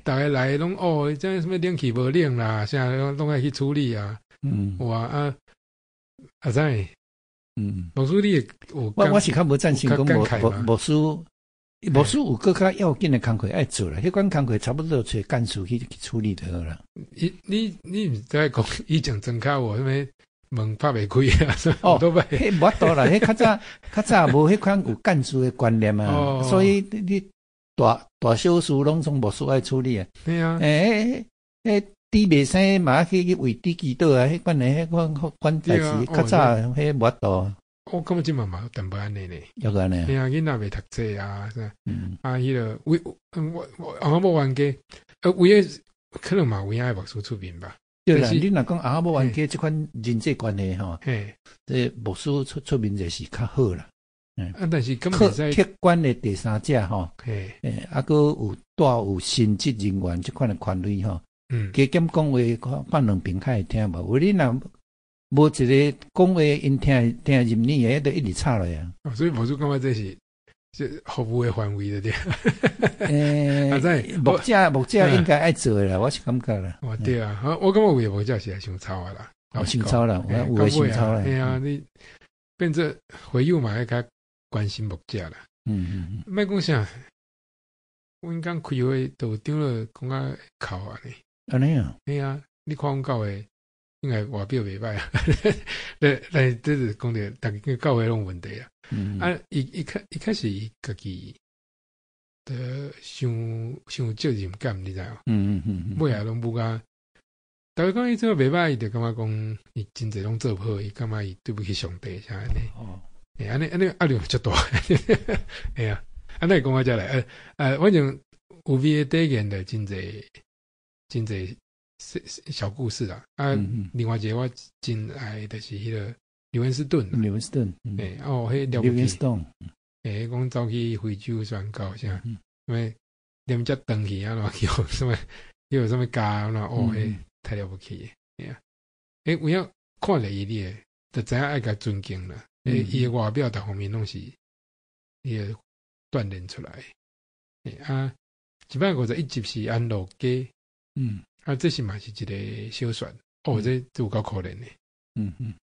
逐个來攏哦，這啥物冷氣無冷啦，啥攏愛去處理啊。哇啊，阿知？牧師你會有我是較無贊成講牧師有閣較要緊的工課愛做啦，彼款工課差不多揣幹事去處理就好啦。你毋是在講以前莊跤有啥物門拍袂開啊？哦，彼無法度啦，彼較早無彼款有幹事的觀念啊，所以你大小事攏總牧師愛處理啊。對啊。欸，彼豬袂生嘛去為豬祈禱啊，彼款代誌較早彼無法度。我感覺這擺嘛有淡薄按呢呢。猶閣按呢？嘿啊，囡仔袂讀冊啊，啥？啊，彼个為我翁仔某冤家，有影可能嘛有影愛牧師出面吧。對啦，你若講翁仔某冤家這款人際關係吼，這牧師出面就是較好啦。啊，但是客客觀的第三者吼，欸，啊，閣有帶有神職人員這款的權威吼，加減講話看看兩邊較會聽無？有你若無一个講話，𪜶聽入耳的，彼就一直吵落啊。哦，所以牧師感覺這是這服務的範圍對對？欸，牧者應該愛做的啦，我是感覺啦。哦，對啊，我感覺有的牧者是會傷操的啦，傷操啦，有的傷操啦。嘿啊，你變做會友嘛愛較關心牧者啦。莫講啥，阮剛開會都有長老講甲哭啊呢。按呢啊？嘿啊，你看阮教會應該外表袂歹啊，但這是講著，逐个教會攏有問題啊。啊，伊開始伊家己的傷傷有責任感，你知無？尾仔攏母甲，逐家講伊做袂歹，伊就感覺講伊真濟攏做無好，伊感覺伊對不起上帝啥按呢。欸，按呢按呢壓力足大。嘿啊，按呢講到遮來，反正有味的體驗就真濟真濟小故事啦。啊，另外一个我真愛就是彼个利文斯頓。利文斯頓。欸，哦，彼了不起。欸，講走去非洲宣教啥，啥物連只斷去啊，怎去予啥物，去予啥物咬按怎，哦，彼太了不起。嘿啊，欸，有影看著伊，你會就知影愛共尊敬啦。欸，伊的外表逐方面攏是伊會鍛鍊出來。欸啊，151集是安樂街。啊，這是嘛是一个小說。哦，這有夠可憐的。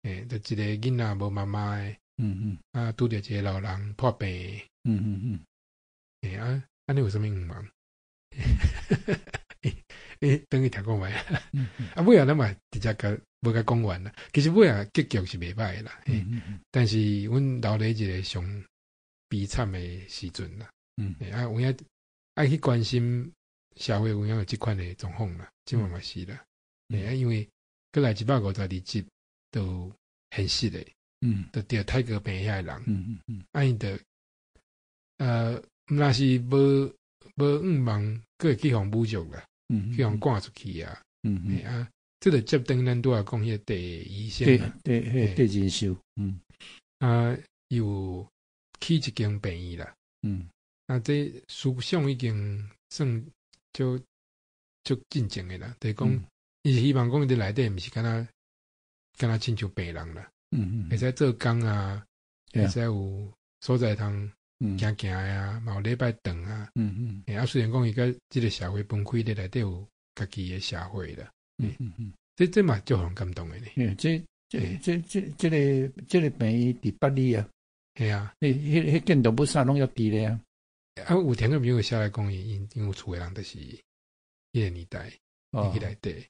欸，就一个囡仔無媽媽的。啊，拄著一个老人破病，欸啊，按呢有啥物願望？你轉去聽看覓啊，尾仔咱嘛直接共無共講完啦。其實尾仔結局是袂歹的啦，但是阮留咧一个上悲慘的時陣啦。欸啊，有影愛去關心社會有影有這款的狀況啦，這嘛嘛是啦。欸啊，因為閣來152集都現實的，就著泰國病遐的人，啊𪜶就毋若是無無願望，閣會去予侮辱啦，去予趕出去啊。欸啊，這就接轉咱拄仔講彼个鄭醫生啦，對對，對人壽，啊，有起一間病院啦，啊，這思想已經算足足進前的啦，就是講伊是希望講佇內底毋是敢若敢若親像病人啦，會使做工啊，會使有所在通行行的啊，嘛有禮拜頓啊，欸啊，雖然講伊佮這个社會分開佇內底有家己的社會啦，這這嘛足予人感動的呢。這這這這這个這个病院佇八里啊，嘿啊，彼彼彼建築物啥攏猶佇咧啊。啊，有聽眾朋友寫來講，𪜶𪜶有厝的人就是彼个年代入去內底。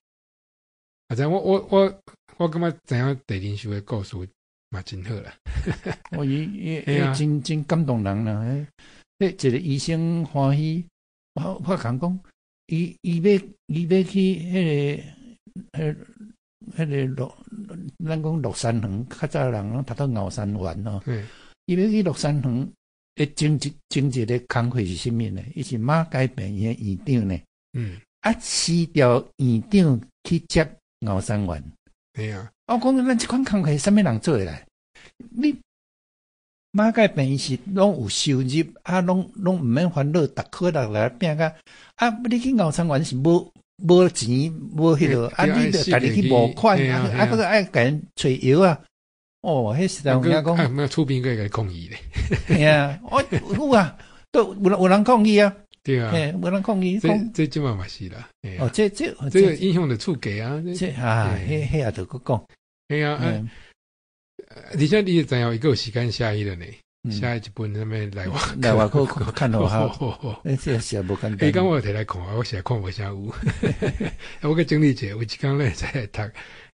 啊，知我我我我感覺知影鄭人壽的故事嘛真好啦。哦，伊伊伊真真感動人啦！彼一个醫生歡喜，我我共講，伊伊欲伊欲去彼个彼彼个樂，咱講樂山園，較早人攏讀到牛山園吼。伊欲去樂山園，的前一前一个工課是啥物呢？伊是馬偕病院的院長呢。啊，辭掉院長去接牛山園。嘿啊！我講咱這款工課啥物人做會來？你馬偕病院是攏有收入，啊，攏攏毋免煩惱，逐個月來拼甲啊！你去牛山園是無無錢無彼落，啊，你著家己去募款，啊，啊，閣愛共𪜶揣藥啊！哦，彼時陣有影講，啊，厝邊閣會共抗議咧。嘿啊，我有啊，都有有人抗議啊。對啊，嘿，有人抗議。這這這嘛嘛是啦。哦，這這這個影響著厝價啊。這啊，彼彼也著閣講。嘿啊，而且你會知影伊閣有時間寫彼個呢？寫一本啥物內外內外科看好好，欸，這是無簡單。伊講我有提來看，我實在看無啥有。我閣整理一下，有一工咧再來讀。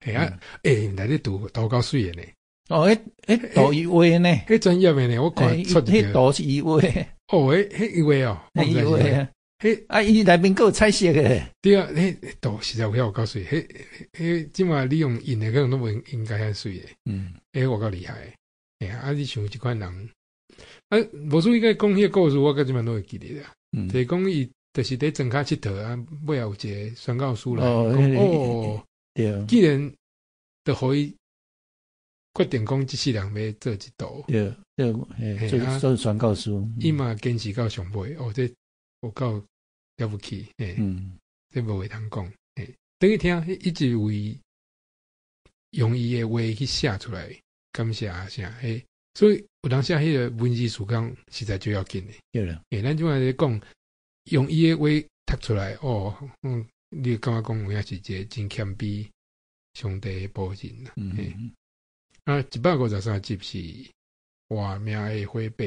嘿啊，欸，內底圖圖夠媠的呢。哦，彼彼圖伊畫呢？彼專業的呢？我看出彼圖是伊畫。哦，彼彼伊畫哦，伊畫啊。彼啊，伊內面閣有彩色的。對啊，彼圖實在有遐有夠媠。彼彼這馬你用印的可能攏無應該遐媠的。彼有夠厲害。嘿啊，你像這款人，啊，無輸伊個講彼個故事，我到這馬攏會記得啦。就是講伊就是佇莊跤𨑨迌啊，尾後有一個宣教師來講哦，對，既然就予伊決定講這世人欲做這道，對對，嘿，做做宣教師，伊嘛堅持到上尾，哦，這有夠了不起，嘿，這無話通講，嘿，轉去聽，伊一位用伊的話去寫出來，感謝啊啥，嘿，所以有當時彼个文字時間實在最要緊的，對啦，欸，咱這擺咧講，用伊的話讀出來，哦，你會感覺講有影是一個真謙卑上帝的僕人啦，嘿，啊，153集是活命的火把，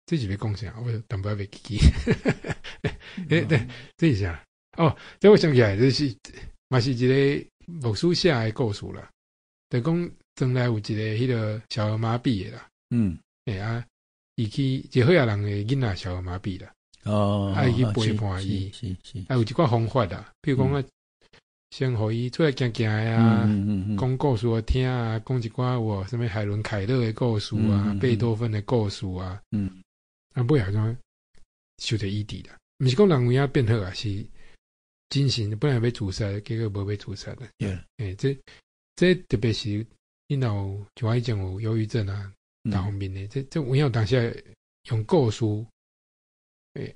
這是欲講啥？我淡薄仔袂記。欸，對，這是啥？哦，這我想起來，這是嘛是一個牧師寫的故事啦。就講將來有一個彼個小兒麻痺的啦，欸啊，伊去一個好野人的囡仔小兒麻痺啦，哦，啊，伊去陪伴伊，啊，有一寡方法啦，比如講啊，先予伊出來行行啊，講故事予聽啊，講一寡有啥物海倫凱勒的故事啊，貝多芬的故事啊，啊，尾後怎受著醫治啦，毋是講人有影變好啊，是精神本來欲自殺，結果無欲自殺啦。欸，這這特別是你若有像我以前有憂鬱症啊，各方面的，這這有影有當時用故事，欸，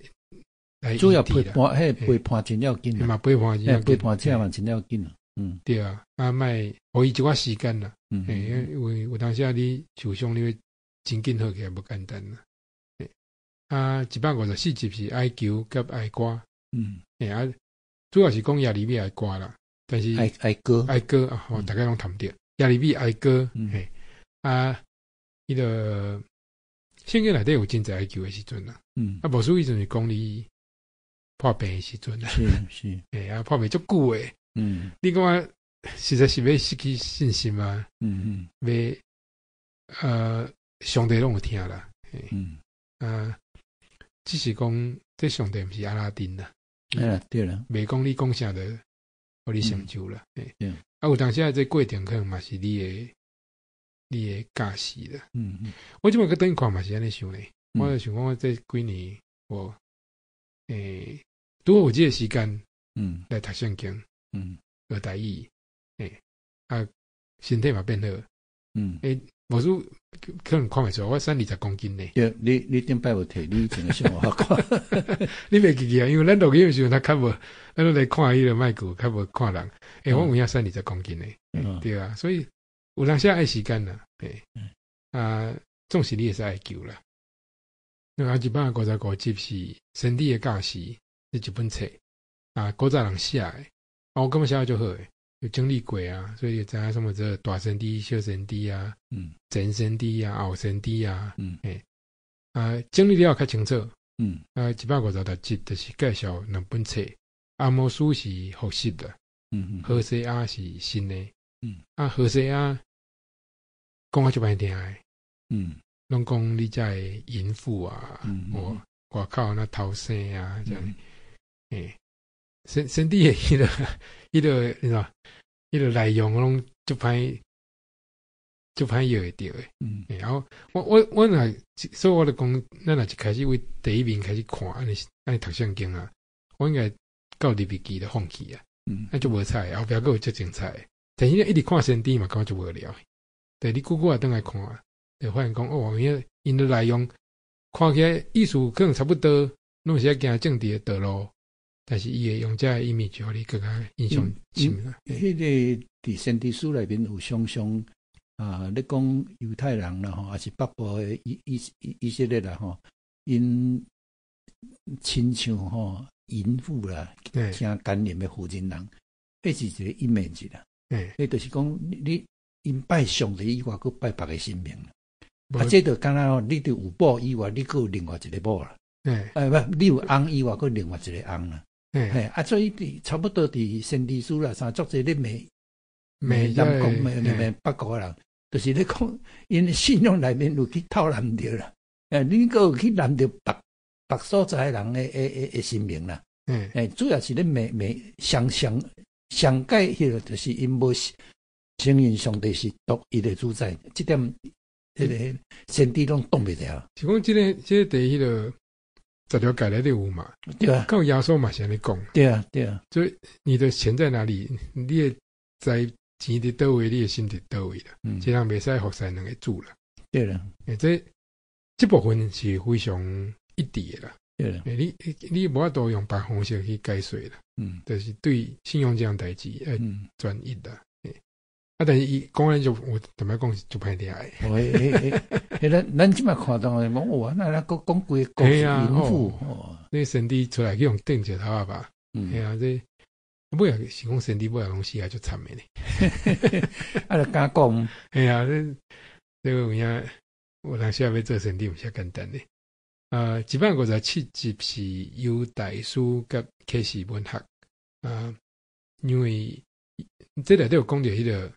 來主要陪伴，彼陪伴真要緊。嘛陪伴真要緊，陪伴這嘛真要緊。對啊，啊，莫予伊一寡時間啦。欸，因為有當時你受傷，你欲真緊好起來無簡單啦。啊，154集是哀求佮哀歌。欸啊，主要是講耶利米哀歌啦，但是哀哀歌哀歌啊，吼，大家攏談著耶利米哀歌，嘿，啊，彼个聖經內底有真濟哀求的時陣啦。啊，牧師彼陣是講你破病的時陣啦。是是。欸，啊，破病足久的。你感覺實在是欲失去信心啊？欲上帝攏有聽啦。啊，只是講這上帝毋是阿拉丁啦。啊，對啦。袂講你講啥就予你成就啦。啊，有當時啊，這過程可能嘛是你的教示啦。我這擺閣轉去看嘛是按呢想咧。我就想講，我這幾年我拄好有這個時間，來讀聖經，學台語，啊，身體嘛變好，無輸可能看袂出來，我瘦20公斤呢。對，你頂擺有提你以前的生活看，你袂記得啊？因為咱錄音的時陣，較無，咱攏來看彼個麥克，較無看人。我有影瘦20公斤呢。對啊，所以有當時愛時間啦，啊，總是你會使哀求啦。啊，155集是先知的教示，這一本冊啊，古早人寫的，啊，我感覺寫得足好的，有整理過啊，所以知影啥物做大先知、小先知啊，前先知啊、後先知啊，啊，整理了較清楚。啊，156集就是介紹兩本冊，阿摩司是復習啦，何西阿是新的，啊，何西阿講較足歹聽的，攏講你遮的淫婦啊，我外口那偷生啊，這樣，先知的彼個，你知道，彼個內容攏足歹，足歹約會著的。然後我若，所以我就講，咱若一開始為第一面開始看，按呢按呢讀聖經啊，我應該到利未記就放棄啊，啊足無彩，後壁閣有足精彩。但是你一直看先知嘛，感覺足無聊。對，你久久也轉來看，就發現講哦，𪜶的內容看起來意思可能差不多，攏是愛行政治的道路，但是伊會用這個 image 予你閣較印象深啦。彼個佇先知書內面有常常啊，咧講猶太人啦吼，抑是北部的以色列啦吼，𪜶親像吼淫婦啦，聽姦淫的婦人人，彼是一個 image 啦。彼就是講你𪜶拜上帝以外，閣拜別个神明。啊，這就敢若你佇有某以外，你閣有另外一個某啦。哎，不，你有翁以外，閣另外一個翁啦。嘿，啊，所以佇差不多佇先知書啦，啥足濟咧罵罵南國罵罵北國的人，就是咧講𪜶信仰內面有去偷攬著啦。欸，你閣有去攬著別別所在的人的神明啦。欸，主要是咧罵罵上上上蓋彼個，就是𪜶無承認上帝是獨一的主宰，這點彼個先知攏擋袂牢。是講這個佇彼個十條誡內底有嘛？對啊。到耶穌嘛是按呢講。對啊，對啊。所以你的錢在哪裡？你的財錢佇佗位，你的心佇佗位啦。這人袂使服侍兩個主啦。對啦。欸，這部分是非常一致的啦。對啦。欸，你無法度用別方式去解釋啦。就是對信仰這項代誌愛專一啦。欸，啊，但是伊講來就我坦白講是足歹聽的。哦，欸欸欸，咱這擺看到講哇，那咱閣講規個淫婦哦。那先知出來去予釘石頭仔吧。嘿啊，這尾仔是講先知尾仔攏死啊足慘的呢。啊，就敢講。嘿啊，這個有影，有當時欲做先知毋是簡單的。啊，157集是猶大書佮啟示文學。啊，因為這內底有講著彼個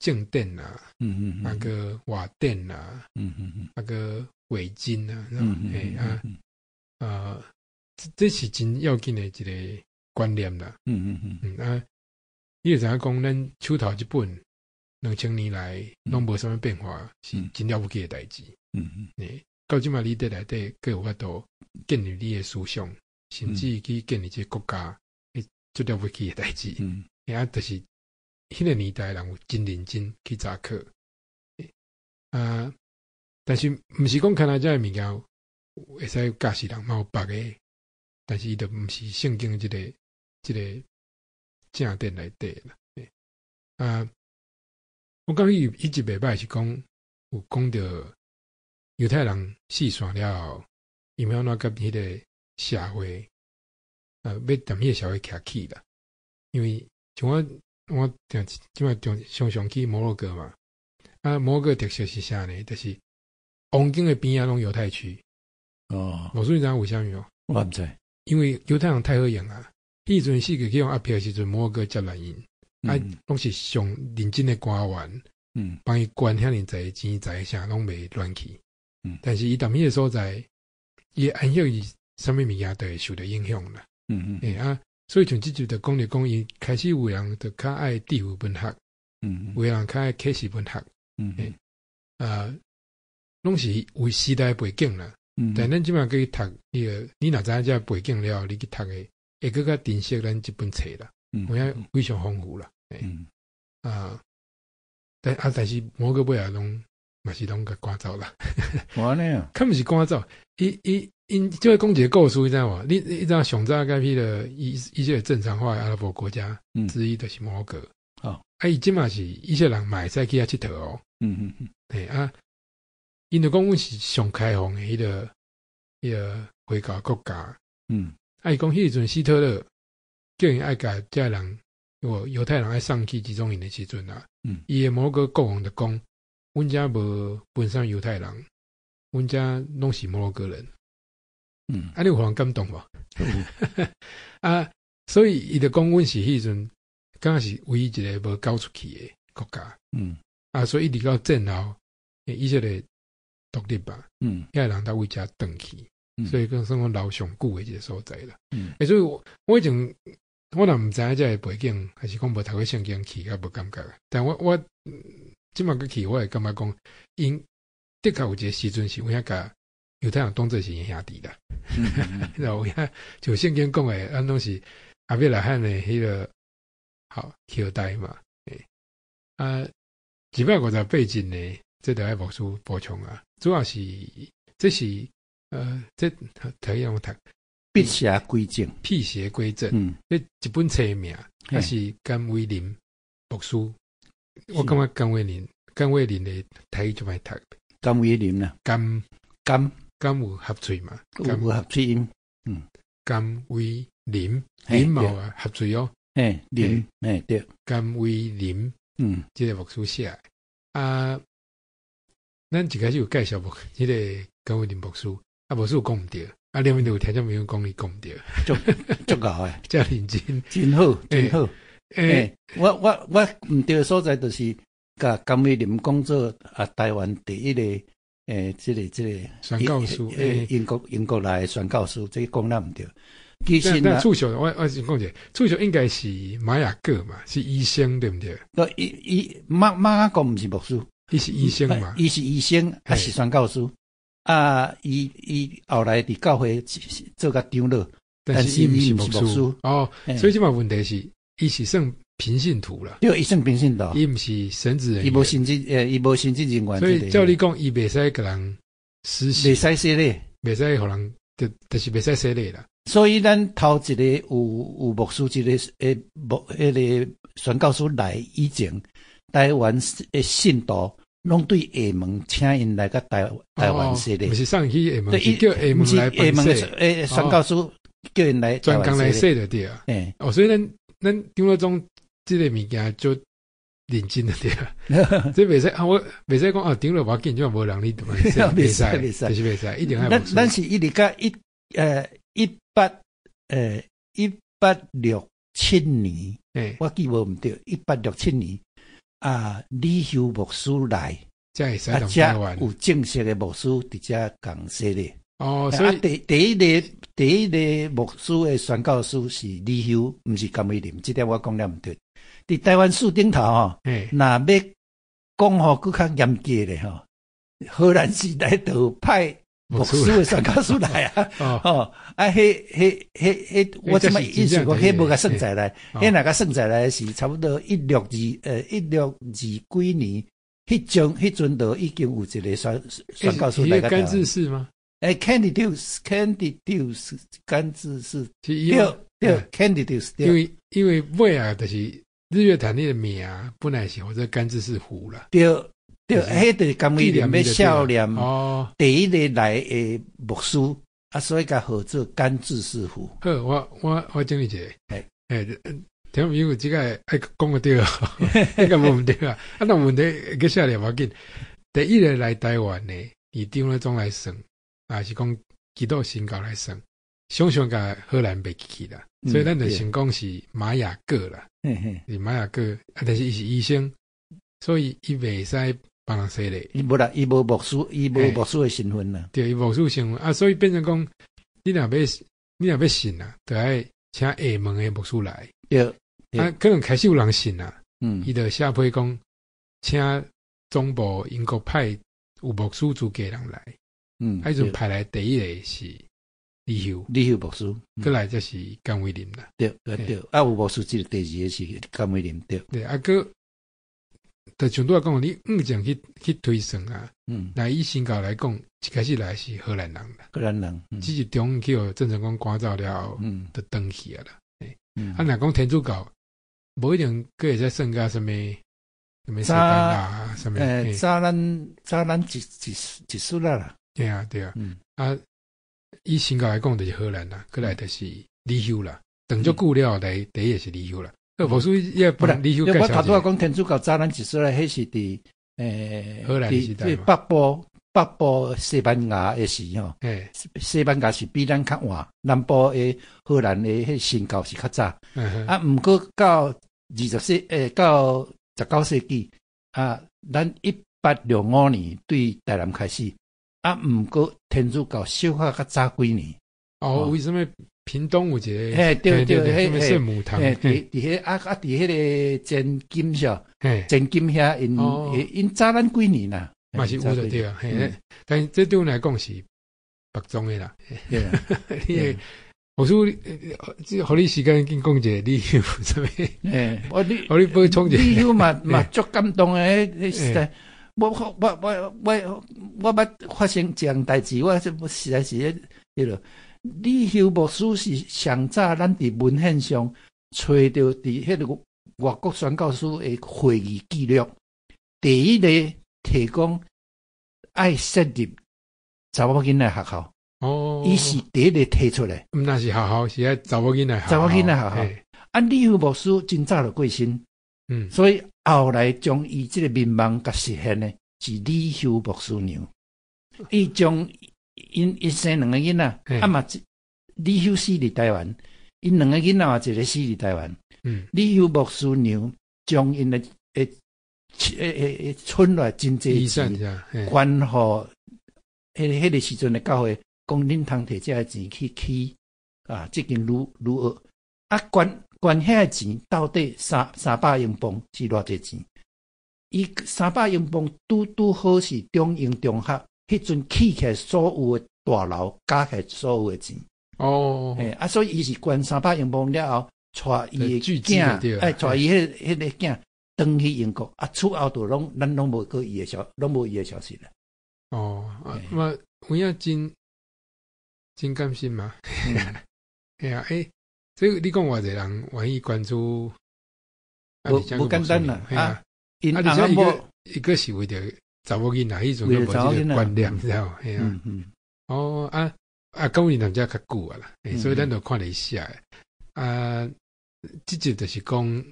正典啊，啊閣外典啊，啊閣偽經啊，嘿啊，啊，這是真要緊的一個觀念啦。啊，你會知影講，咱手頭這本2000年來攏無啥物變化，是真了不起的代誌。欸，到這擺你佇內底閣有法度建立你的思想，甚至去建立這個國家，欸，足了不起的代誌。欸，啊，就是彼個年代人有真認真去查考。啊，但是毋是講干焦這个物件會使教示人，嘛有別个，但是伊就毋是聖經這個正典內底啦。啊，我感覺伊一集袂歹，是講有講著猶太人四散了後，伊欲按怎佮彼個社會，欲踮彼個社會徛起啦。因為像我定這擺常常去摩洛哥嘛，啊，摩洛哥特色是啥呢？就是王宮的邊仔攏猶太區。哦，牧師你知影為啥物無？我毋知。因為猶太人太好用啊！彼陣世界去予壓迫的時陣，摩洛哥接納𪜶，啊，攏是上認真的官員，幫伊管遐爾濟錢財啥攏袂亂去。但是伊踮彼個所在，伊的安息日啥物物件都會受著影響啦。欸啊，所以像這集就講著講，伊開始有人就較愛智慧文學，有人較愛啟示文學，欸啊，攏是為時代背景啦。但咱這擺去讀彼個，你若知影這背景了後，你去讀的會閣較珍惜咱這本冊啦，有影非常豐富啦。啊，但是摩洛哥尾仔攏嘛是攏共趕走啦。按呢啊？較毋是趕走，伊伊𪜶就會講一個故事，你知無？你知影上早共彼個伊這個正常化的阿拉伯國家之一，就是摩洛哥。啊，伊這馬是以色列人嘛會使去遐𨑨迌哦。嘿啊，𪜶就講阮是上開放的彼個回教國家。啊，伊講彼時陣希特勒叫𪜶愛共這人，猶太人愛送去集中營的時陣啊，伊的摩洛哥國王就講，阮遮無分啥猶太人，阮遮攏是摩洛哥人。啊，你有予人感動無？啊，所以伊就講，阮是彼陣，敢若是唯一一個無交出去的國家。啊，所以一直到戰後，以色列獨立吧，遐人才為遮轉去，所以講算講留上久的一個所在啦。欸，所以我以前我若毋知影這个背景，還是講無讀過聖經去，較無感覺。但我這馬閣去，我會感覺講，𪜶的確有一個時陣是有影共猶太人當做是𪜶兄弟啦。有影就聖經講的，咱攏是亞伯拉罕的彼個好後代嘛。欸啊，258進呢，這著愛牧師補充啊。主要是這是這台語怎讀？辟邪歸正，辟邪歸正。這一本冊名，還是甘為霖牧師。我感覺甘為霖，甘為霖的台語就歹讀。甘為霖啦。甘甘甘有合喙嘛？有合喙音。甘為霖，霖嘛有合喙哦。嘿，霖，嘿對。甘為霖，這個牧師寫的。啊，咱一開始有介紹牧，這個甘為霖牧師，啊，牧師有講毋對，啊，裡面就有聽眾朋友講伊講毋對，足足𠢕的，遮認真，真好，真好。欸，我毋對的所在就是共甘為霖講做啊，台灣第一個欸，這個宣教師，欸，英國來的宣教師，這個講得毋對。其實但處長，我先講一下，處長應該是馬雅各嘛，是醫生對毋對？伊伊馬雅各毋是牧師，伊是醫生嘛？伊是醫生，還是宣教師？啊，伊後來佇教會做甲長老，但是伊毋是牧師。哦，所以這馬問題是，伊是算平信徒啦。對，伊算平信徒，伊毋是神職人員，伊無神職，伊無神職人員。所以照你講，伊袂使共人施洗，袂使洗禮，袂使予人，就是袂使洗禮啦。所以咱頭一個有牧師，一個欸牧彼個宣教師來以前，台灣的信徒攏對廈門請𪜶來佮台灣洗禮，毋是送去廈門，是叫廈門來幫洗。欸，宣教師叫𪜶來專工來洗就對啊。欸，哦，所以咱長老總這個物件足認真的對啊。這袂使啊，我袂使講啊，長老無要緊，這無人你袂使，袂使，袂使，就是袂使，一定愛。咱是一直到1867年，我記無毋對，1867年啊，李休牧師來，才會使啊，才有正式的牧師佇遮共洗禮。哦，所以第一個牧師的宣教師是李休，毋是甘為霖，這點我講了毋對。佇台灣史頂頭吼，若欲講吼，閣較嚴格咧吼，荷蘭時代就派牧師的宣教師來啊，吼啊，彼彼彼彼，我這擺意思講，彼無共算在內，彼若共算在內是差不多16二幾年，彼陣就已經有一個宣教師來。甘治士嗎？欸，Candidus，Candidus，甘治士，對對，Candidus，因為尾啊，就是日月潭那個名本來是或者甘治士湖啦。對對，彼就是甘為霖欲孝念哦，第一個來的牧師啊，所以共號做甘治士湖。好，我整理一下，欸，聽眾朋友這個愛講個對，應該無毋對啊。啊，若有問題閣寫來無要緊。第一个來台灣的，以長老宗來算，也是講基督新教來算，常常共荷蘭袂記去啦。所以咱就先講是馬雅各啦，是馬雅各，啊，但是伊是醫生，所以伊袂使幫人洗禮。伊無啦，伊無牧師，伊無牧師的身份啦。對，伊牧師身份啊，所以變成講，你若欲信啊，就愛請廈門的牧師來。對，啊，可能開始有人信啊，伊就寫批講，請總部英國派有牧師資格人來。啊，彼陣派來第一个是李休，李休牧師，過來才是甘為霖啦。對對對，啊，有牧師這個第二个是甘為霖，對。對，啊，閣，就像拄仔講，你五前去推算啊，來以新教來講，一開始來是荷蘭人啦，荷蘭人，只是中去予鄭成功趕走了後，就轉去啊啦。啊，若講天主教，無一定閣會使算甲啥物，啥物西班牙啊，啥物。早咱一絲啦。對啊，對啊。啊，以新教來講，就是荷蘭啦，過來就是李休啦，等足久了來第一個是李休啦。無輸也不啦，李休我頭拄仔講天主教早咱一絲咧，彼是佇荷蘭時代北部西班牙的時吼，西班牙是比咱較晚，南部的荷蘭的彼新教是較早。啊，毋過到到19世紀啊，咱1865年對台南開始，啊，毋過天主教小可較早幾年。哦，為啥物屏東有一個？嘿，對對，彼聖母堂。嘿，佇彼啊啊，佇彼个前金上，前金遐，𪜶早咱幾年啦。嘛是有就對啊，嘿，但是這對阮來講是別宗的啦。對啊，你會，我說，這予你時間緊講一下，你有啥物？嘿，我你，予你補充一下。你有嘛足感動的，彼實在，我捌發生一項代誌，我這實在是彼個。李休牧師是上早咱佇文獻上揣著佇彼个外國宣教師的會議記錄，第一个提講愛設立查某囡仔學校。哦，伊是第一个提出來。毋但是學校，是愛查某囡仔學校。查某囡仔學校。啊，李休牧師真早就過身。所以後來將伊這個願望共實現的是李休牧師娘。伊將𪜶生兩个囡仔，啊嘛，李休死佇台灣，𪜶兩个囡仔嘛一个死佇台灣。李休牧師娘將𪜶的存落來真濟錢，捐予彼个時陣的教會，講恁通提這个錢去起啊，這間女學啊，捐遐个錢到底300英鎊是偌濟錢？伊三百英鎊拄拄好是中英中學。彼陣起起來所有的大樓加起來所有的錢。哦，嘿，啊，所以伊是捐300英鎊了後，帶伊的囝，哎，帶伊彼个囝轉去英國，啊，此後就攏咱攏無閣伊的消，攏無伊的消息啦。哦，啊，我有影真真感心嘛。嘿啊，欸，所以你講偌濟人願意關注，無簡單啦，啊，啊，而且伊閣是為著查某囡仔，彼陣閣無這个觀念，知無？嘿啊，哦啊啊，講伊人遮較久啊啦，所以咱就看咧寫啊，這集就是講，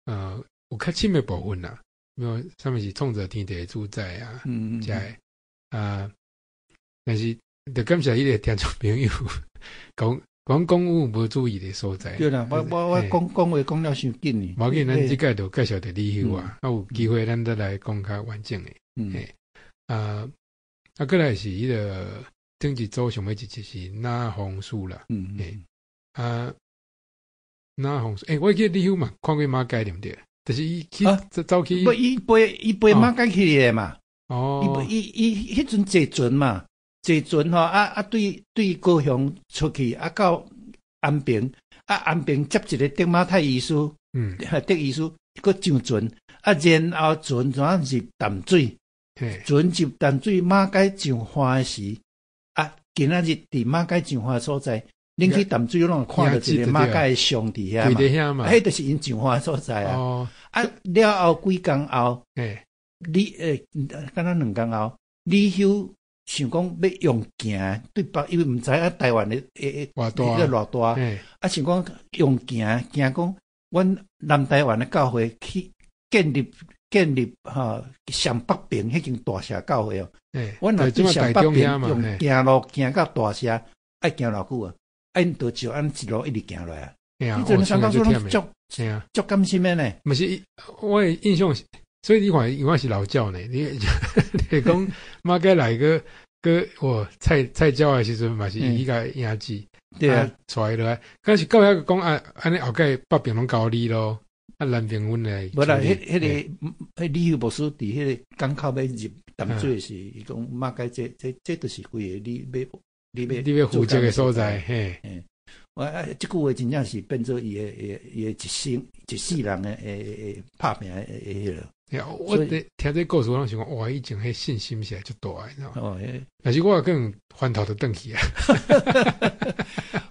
有較深的部分啦，比如啥物是創造天地的主宰啊，遮个啊，但是就感謝彼个聽眾朋友講講講有無注意的所在。對啦，我講話講了傷緊呢。無要緊，咱這擺就介紹著理由啊，啊有機會咱再來講較完整的。嘿，啊啊，過來是彼个頂一組上尾一集是那紅樹啦。嘿，啊，那紅樹，欸，我記得李休嘛，看過馬偕對毋對？就是伊去走去，不，伊背馬偕去的嘛。哦，伊彼陣坐船嘛，坐船吼，啊啊對高雄出去，啊到安平，啊安平接一个德馬泰醫師，德醫師閣上船，啊然後船怎入淡水，船入淡水馬偕上岸時，啊今仔日佇馬偕上岸所在，恁去淡水攏會看著一个馬偕的像佇遐嘛，彼就是𪜶上岸所在啊。啊了後幾工後，你敢若2工後，李休想講欲用行對北，因為毋知影台灣的偌大，啊想講用行，驚講阮南台灣的教會去建立吼上北邊彼間大社教會哦。阮若對上北邊用行路行到大社，愛行偌久啊？啊，𪜶就照按呢一路一直行落來啊。彼陣宣教師攏足足甘心的呢。毋是，我的印象，所以你看，因為我是老教呢。你講馬偕來閣閣哦菜菜鳥的時陣嘛是伊共影子，對啊，帶落來。可是到遐講啊，按呢後蓋北邊攏交你咯，啊南邊阮來。無啦，彼李牧師佇彼个港口欲入淡水時，伊講馬偕這就是規个你欲你欲負責的所在，嘿。我啊，這句話真正是變做伊的一生一世人的拍拚的彼个。我聽這故事，我攏想講，哇！以前彼信心是足大的，你知道嗎？但是我可能翻頭就轉去啊。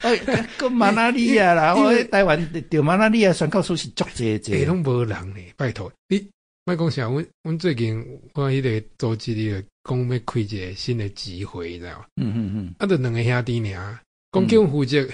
哎，閣馬拉利亞啦，我台灣著馬拉利亞宣教師是足濟濟，欸，攏無人呢，拜託你，莫講啥，阮最近我彼個組織裡講欲開一個新的集會，你知道嗎？啊，就兩个兄弟爾，講叫阮負責。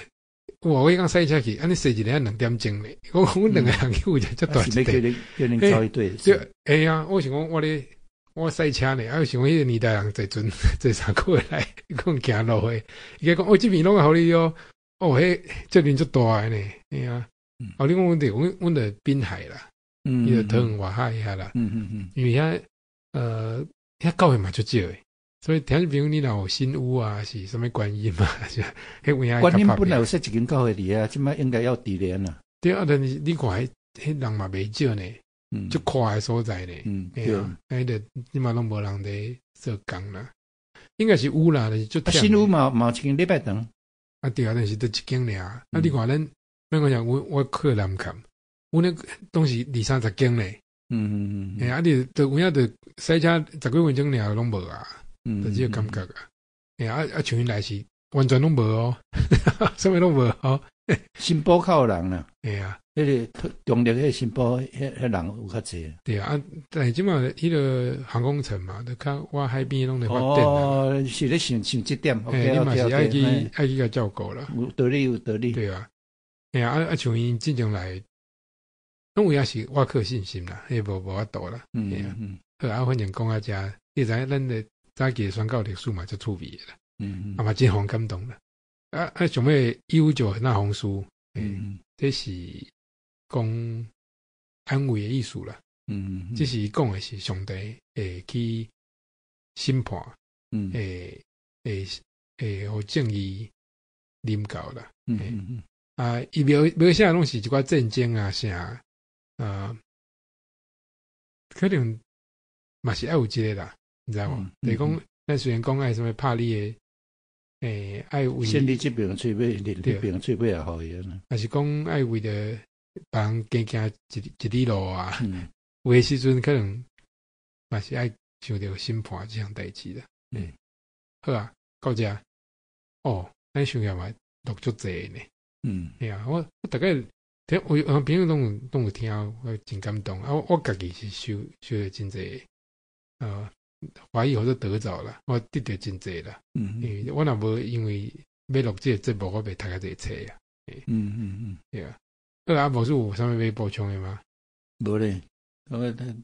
哇！我彼工駛車去，按呢駛一个2點鐘咧。我阮兩個人去負責遮大一塊。叫恁走一對。對，會啊！我想講我咧，我駛車呢，啊，想講彼个年代人坐船坐3個月來，講行路的。伊講哦，這邊攏予你哦，哦，彼責任足大的呢，嘿啊。哦，你講阮佇阮佇濱海啦，伊就桃園外海遐啦。因為遐遐教會嘛足少的。所以聽眾朋友，你若有新屋啊，是啥物觀音嘛？是彼有影觀音本來有設一間教會佇遐，這擺應該要佇咧啦。對啊，但是你看彼彼人嘛袂少呢，足闊的所在呢。對啊，彼個這擺攏無人佇做工啦。應該是有啦，但是足新屋嘛有一間禮拜堂。啊對啊，但是得一間爾。啊，你看咱，咱講像我去南崁，阮咧攏是二三十間咧。嘿啊，你就有影就駛車十幾分鐘爾攏無啊。就這個感覺啊，欸啊啊，像𪜶來是完全攏無哦，啥物攏無哦。新埔較有人啦，嘿啊，彼个中坜彼个新埔，彼彼人有較濟。對啊，啊，但是這擺彼个航空城嘛，就較倚海邊攏佇發展。哦，是咧想想這點，欸，你嘛是愛去愛去共照顧啦。有道理，有道理。對啊，欸啊啊，像𪜶進前來，攏有影是倚靠信心啦，彼無法度啦。嗯。好啊，反正講到遮，你知影咱的。早期宣教歷史嘛，足趣味的啦，啊嘛真予人感動啦。啊啊，上尾159那鴻書，這是講安慰的意思啦。這是講的是上帝會去審判，會予正義臨到啦。啊，伊描寫攏是一寡戰爭啊啥，啊，可能嘛是愛有這个啦。你知無？就是講，咱雖然講愛啥物拍你的，欸，愛為先你這邊喙尾，恁彼邊喙尾也予伊啊。若是講愛為著別人加行一里路啊，有的時陣可能嘛是愛想著審判這項代誌啦。好啊，到遮哦，咱想起嘛錄足濟呢。嘿啊，我逐擺聽我朋友攏有聽，我真感動啊！我家己是收著真濟啊。懷疑或者得著啦，我得著真濟啦。因為我若無因為欲錄這個節目，我袂讀遐濟冊啊。對啊。好啊，牧師有啥物欲補充的嗎？無咧，我這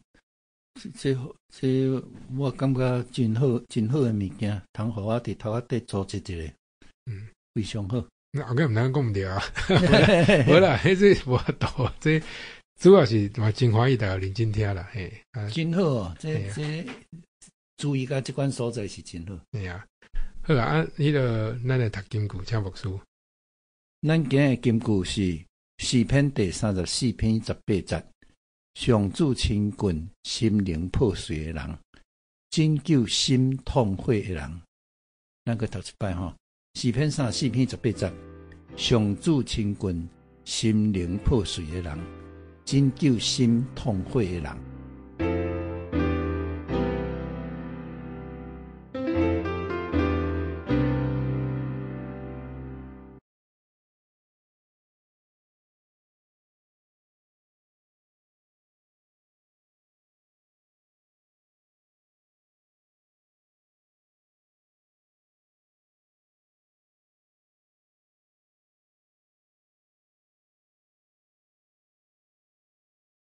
我感覺真好，真好的物件，通予我佇頭殼底組織一下。非常好。那後蓋毋通講毋對啊。無啦，彼這無法度，這主要是嘛真歡喜大家認真聽啦。嘿，真好哦，這。注意到這款所在是真好。嘿啊，好啊，啊，彼个咱來讀金句，請牧師。咱今日金句是詩篇第34篇18節，上主親近心靈破碎的人，拯救心痛悔的人。咱閣讀一擺吼，詩篇34篇18節，上主親近心靈破碎的人，拯救心痛悔的人。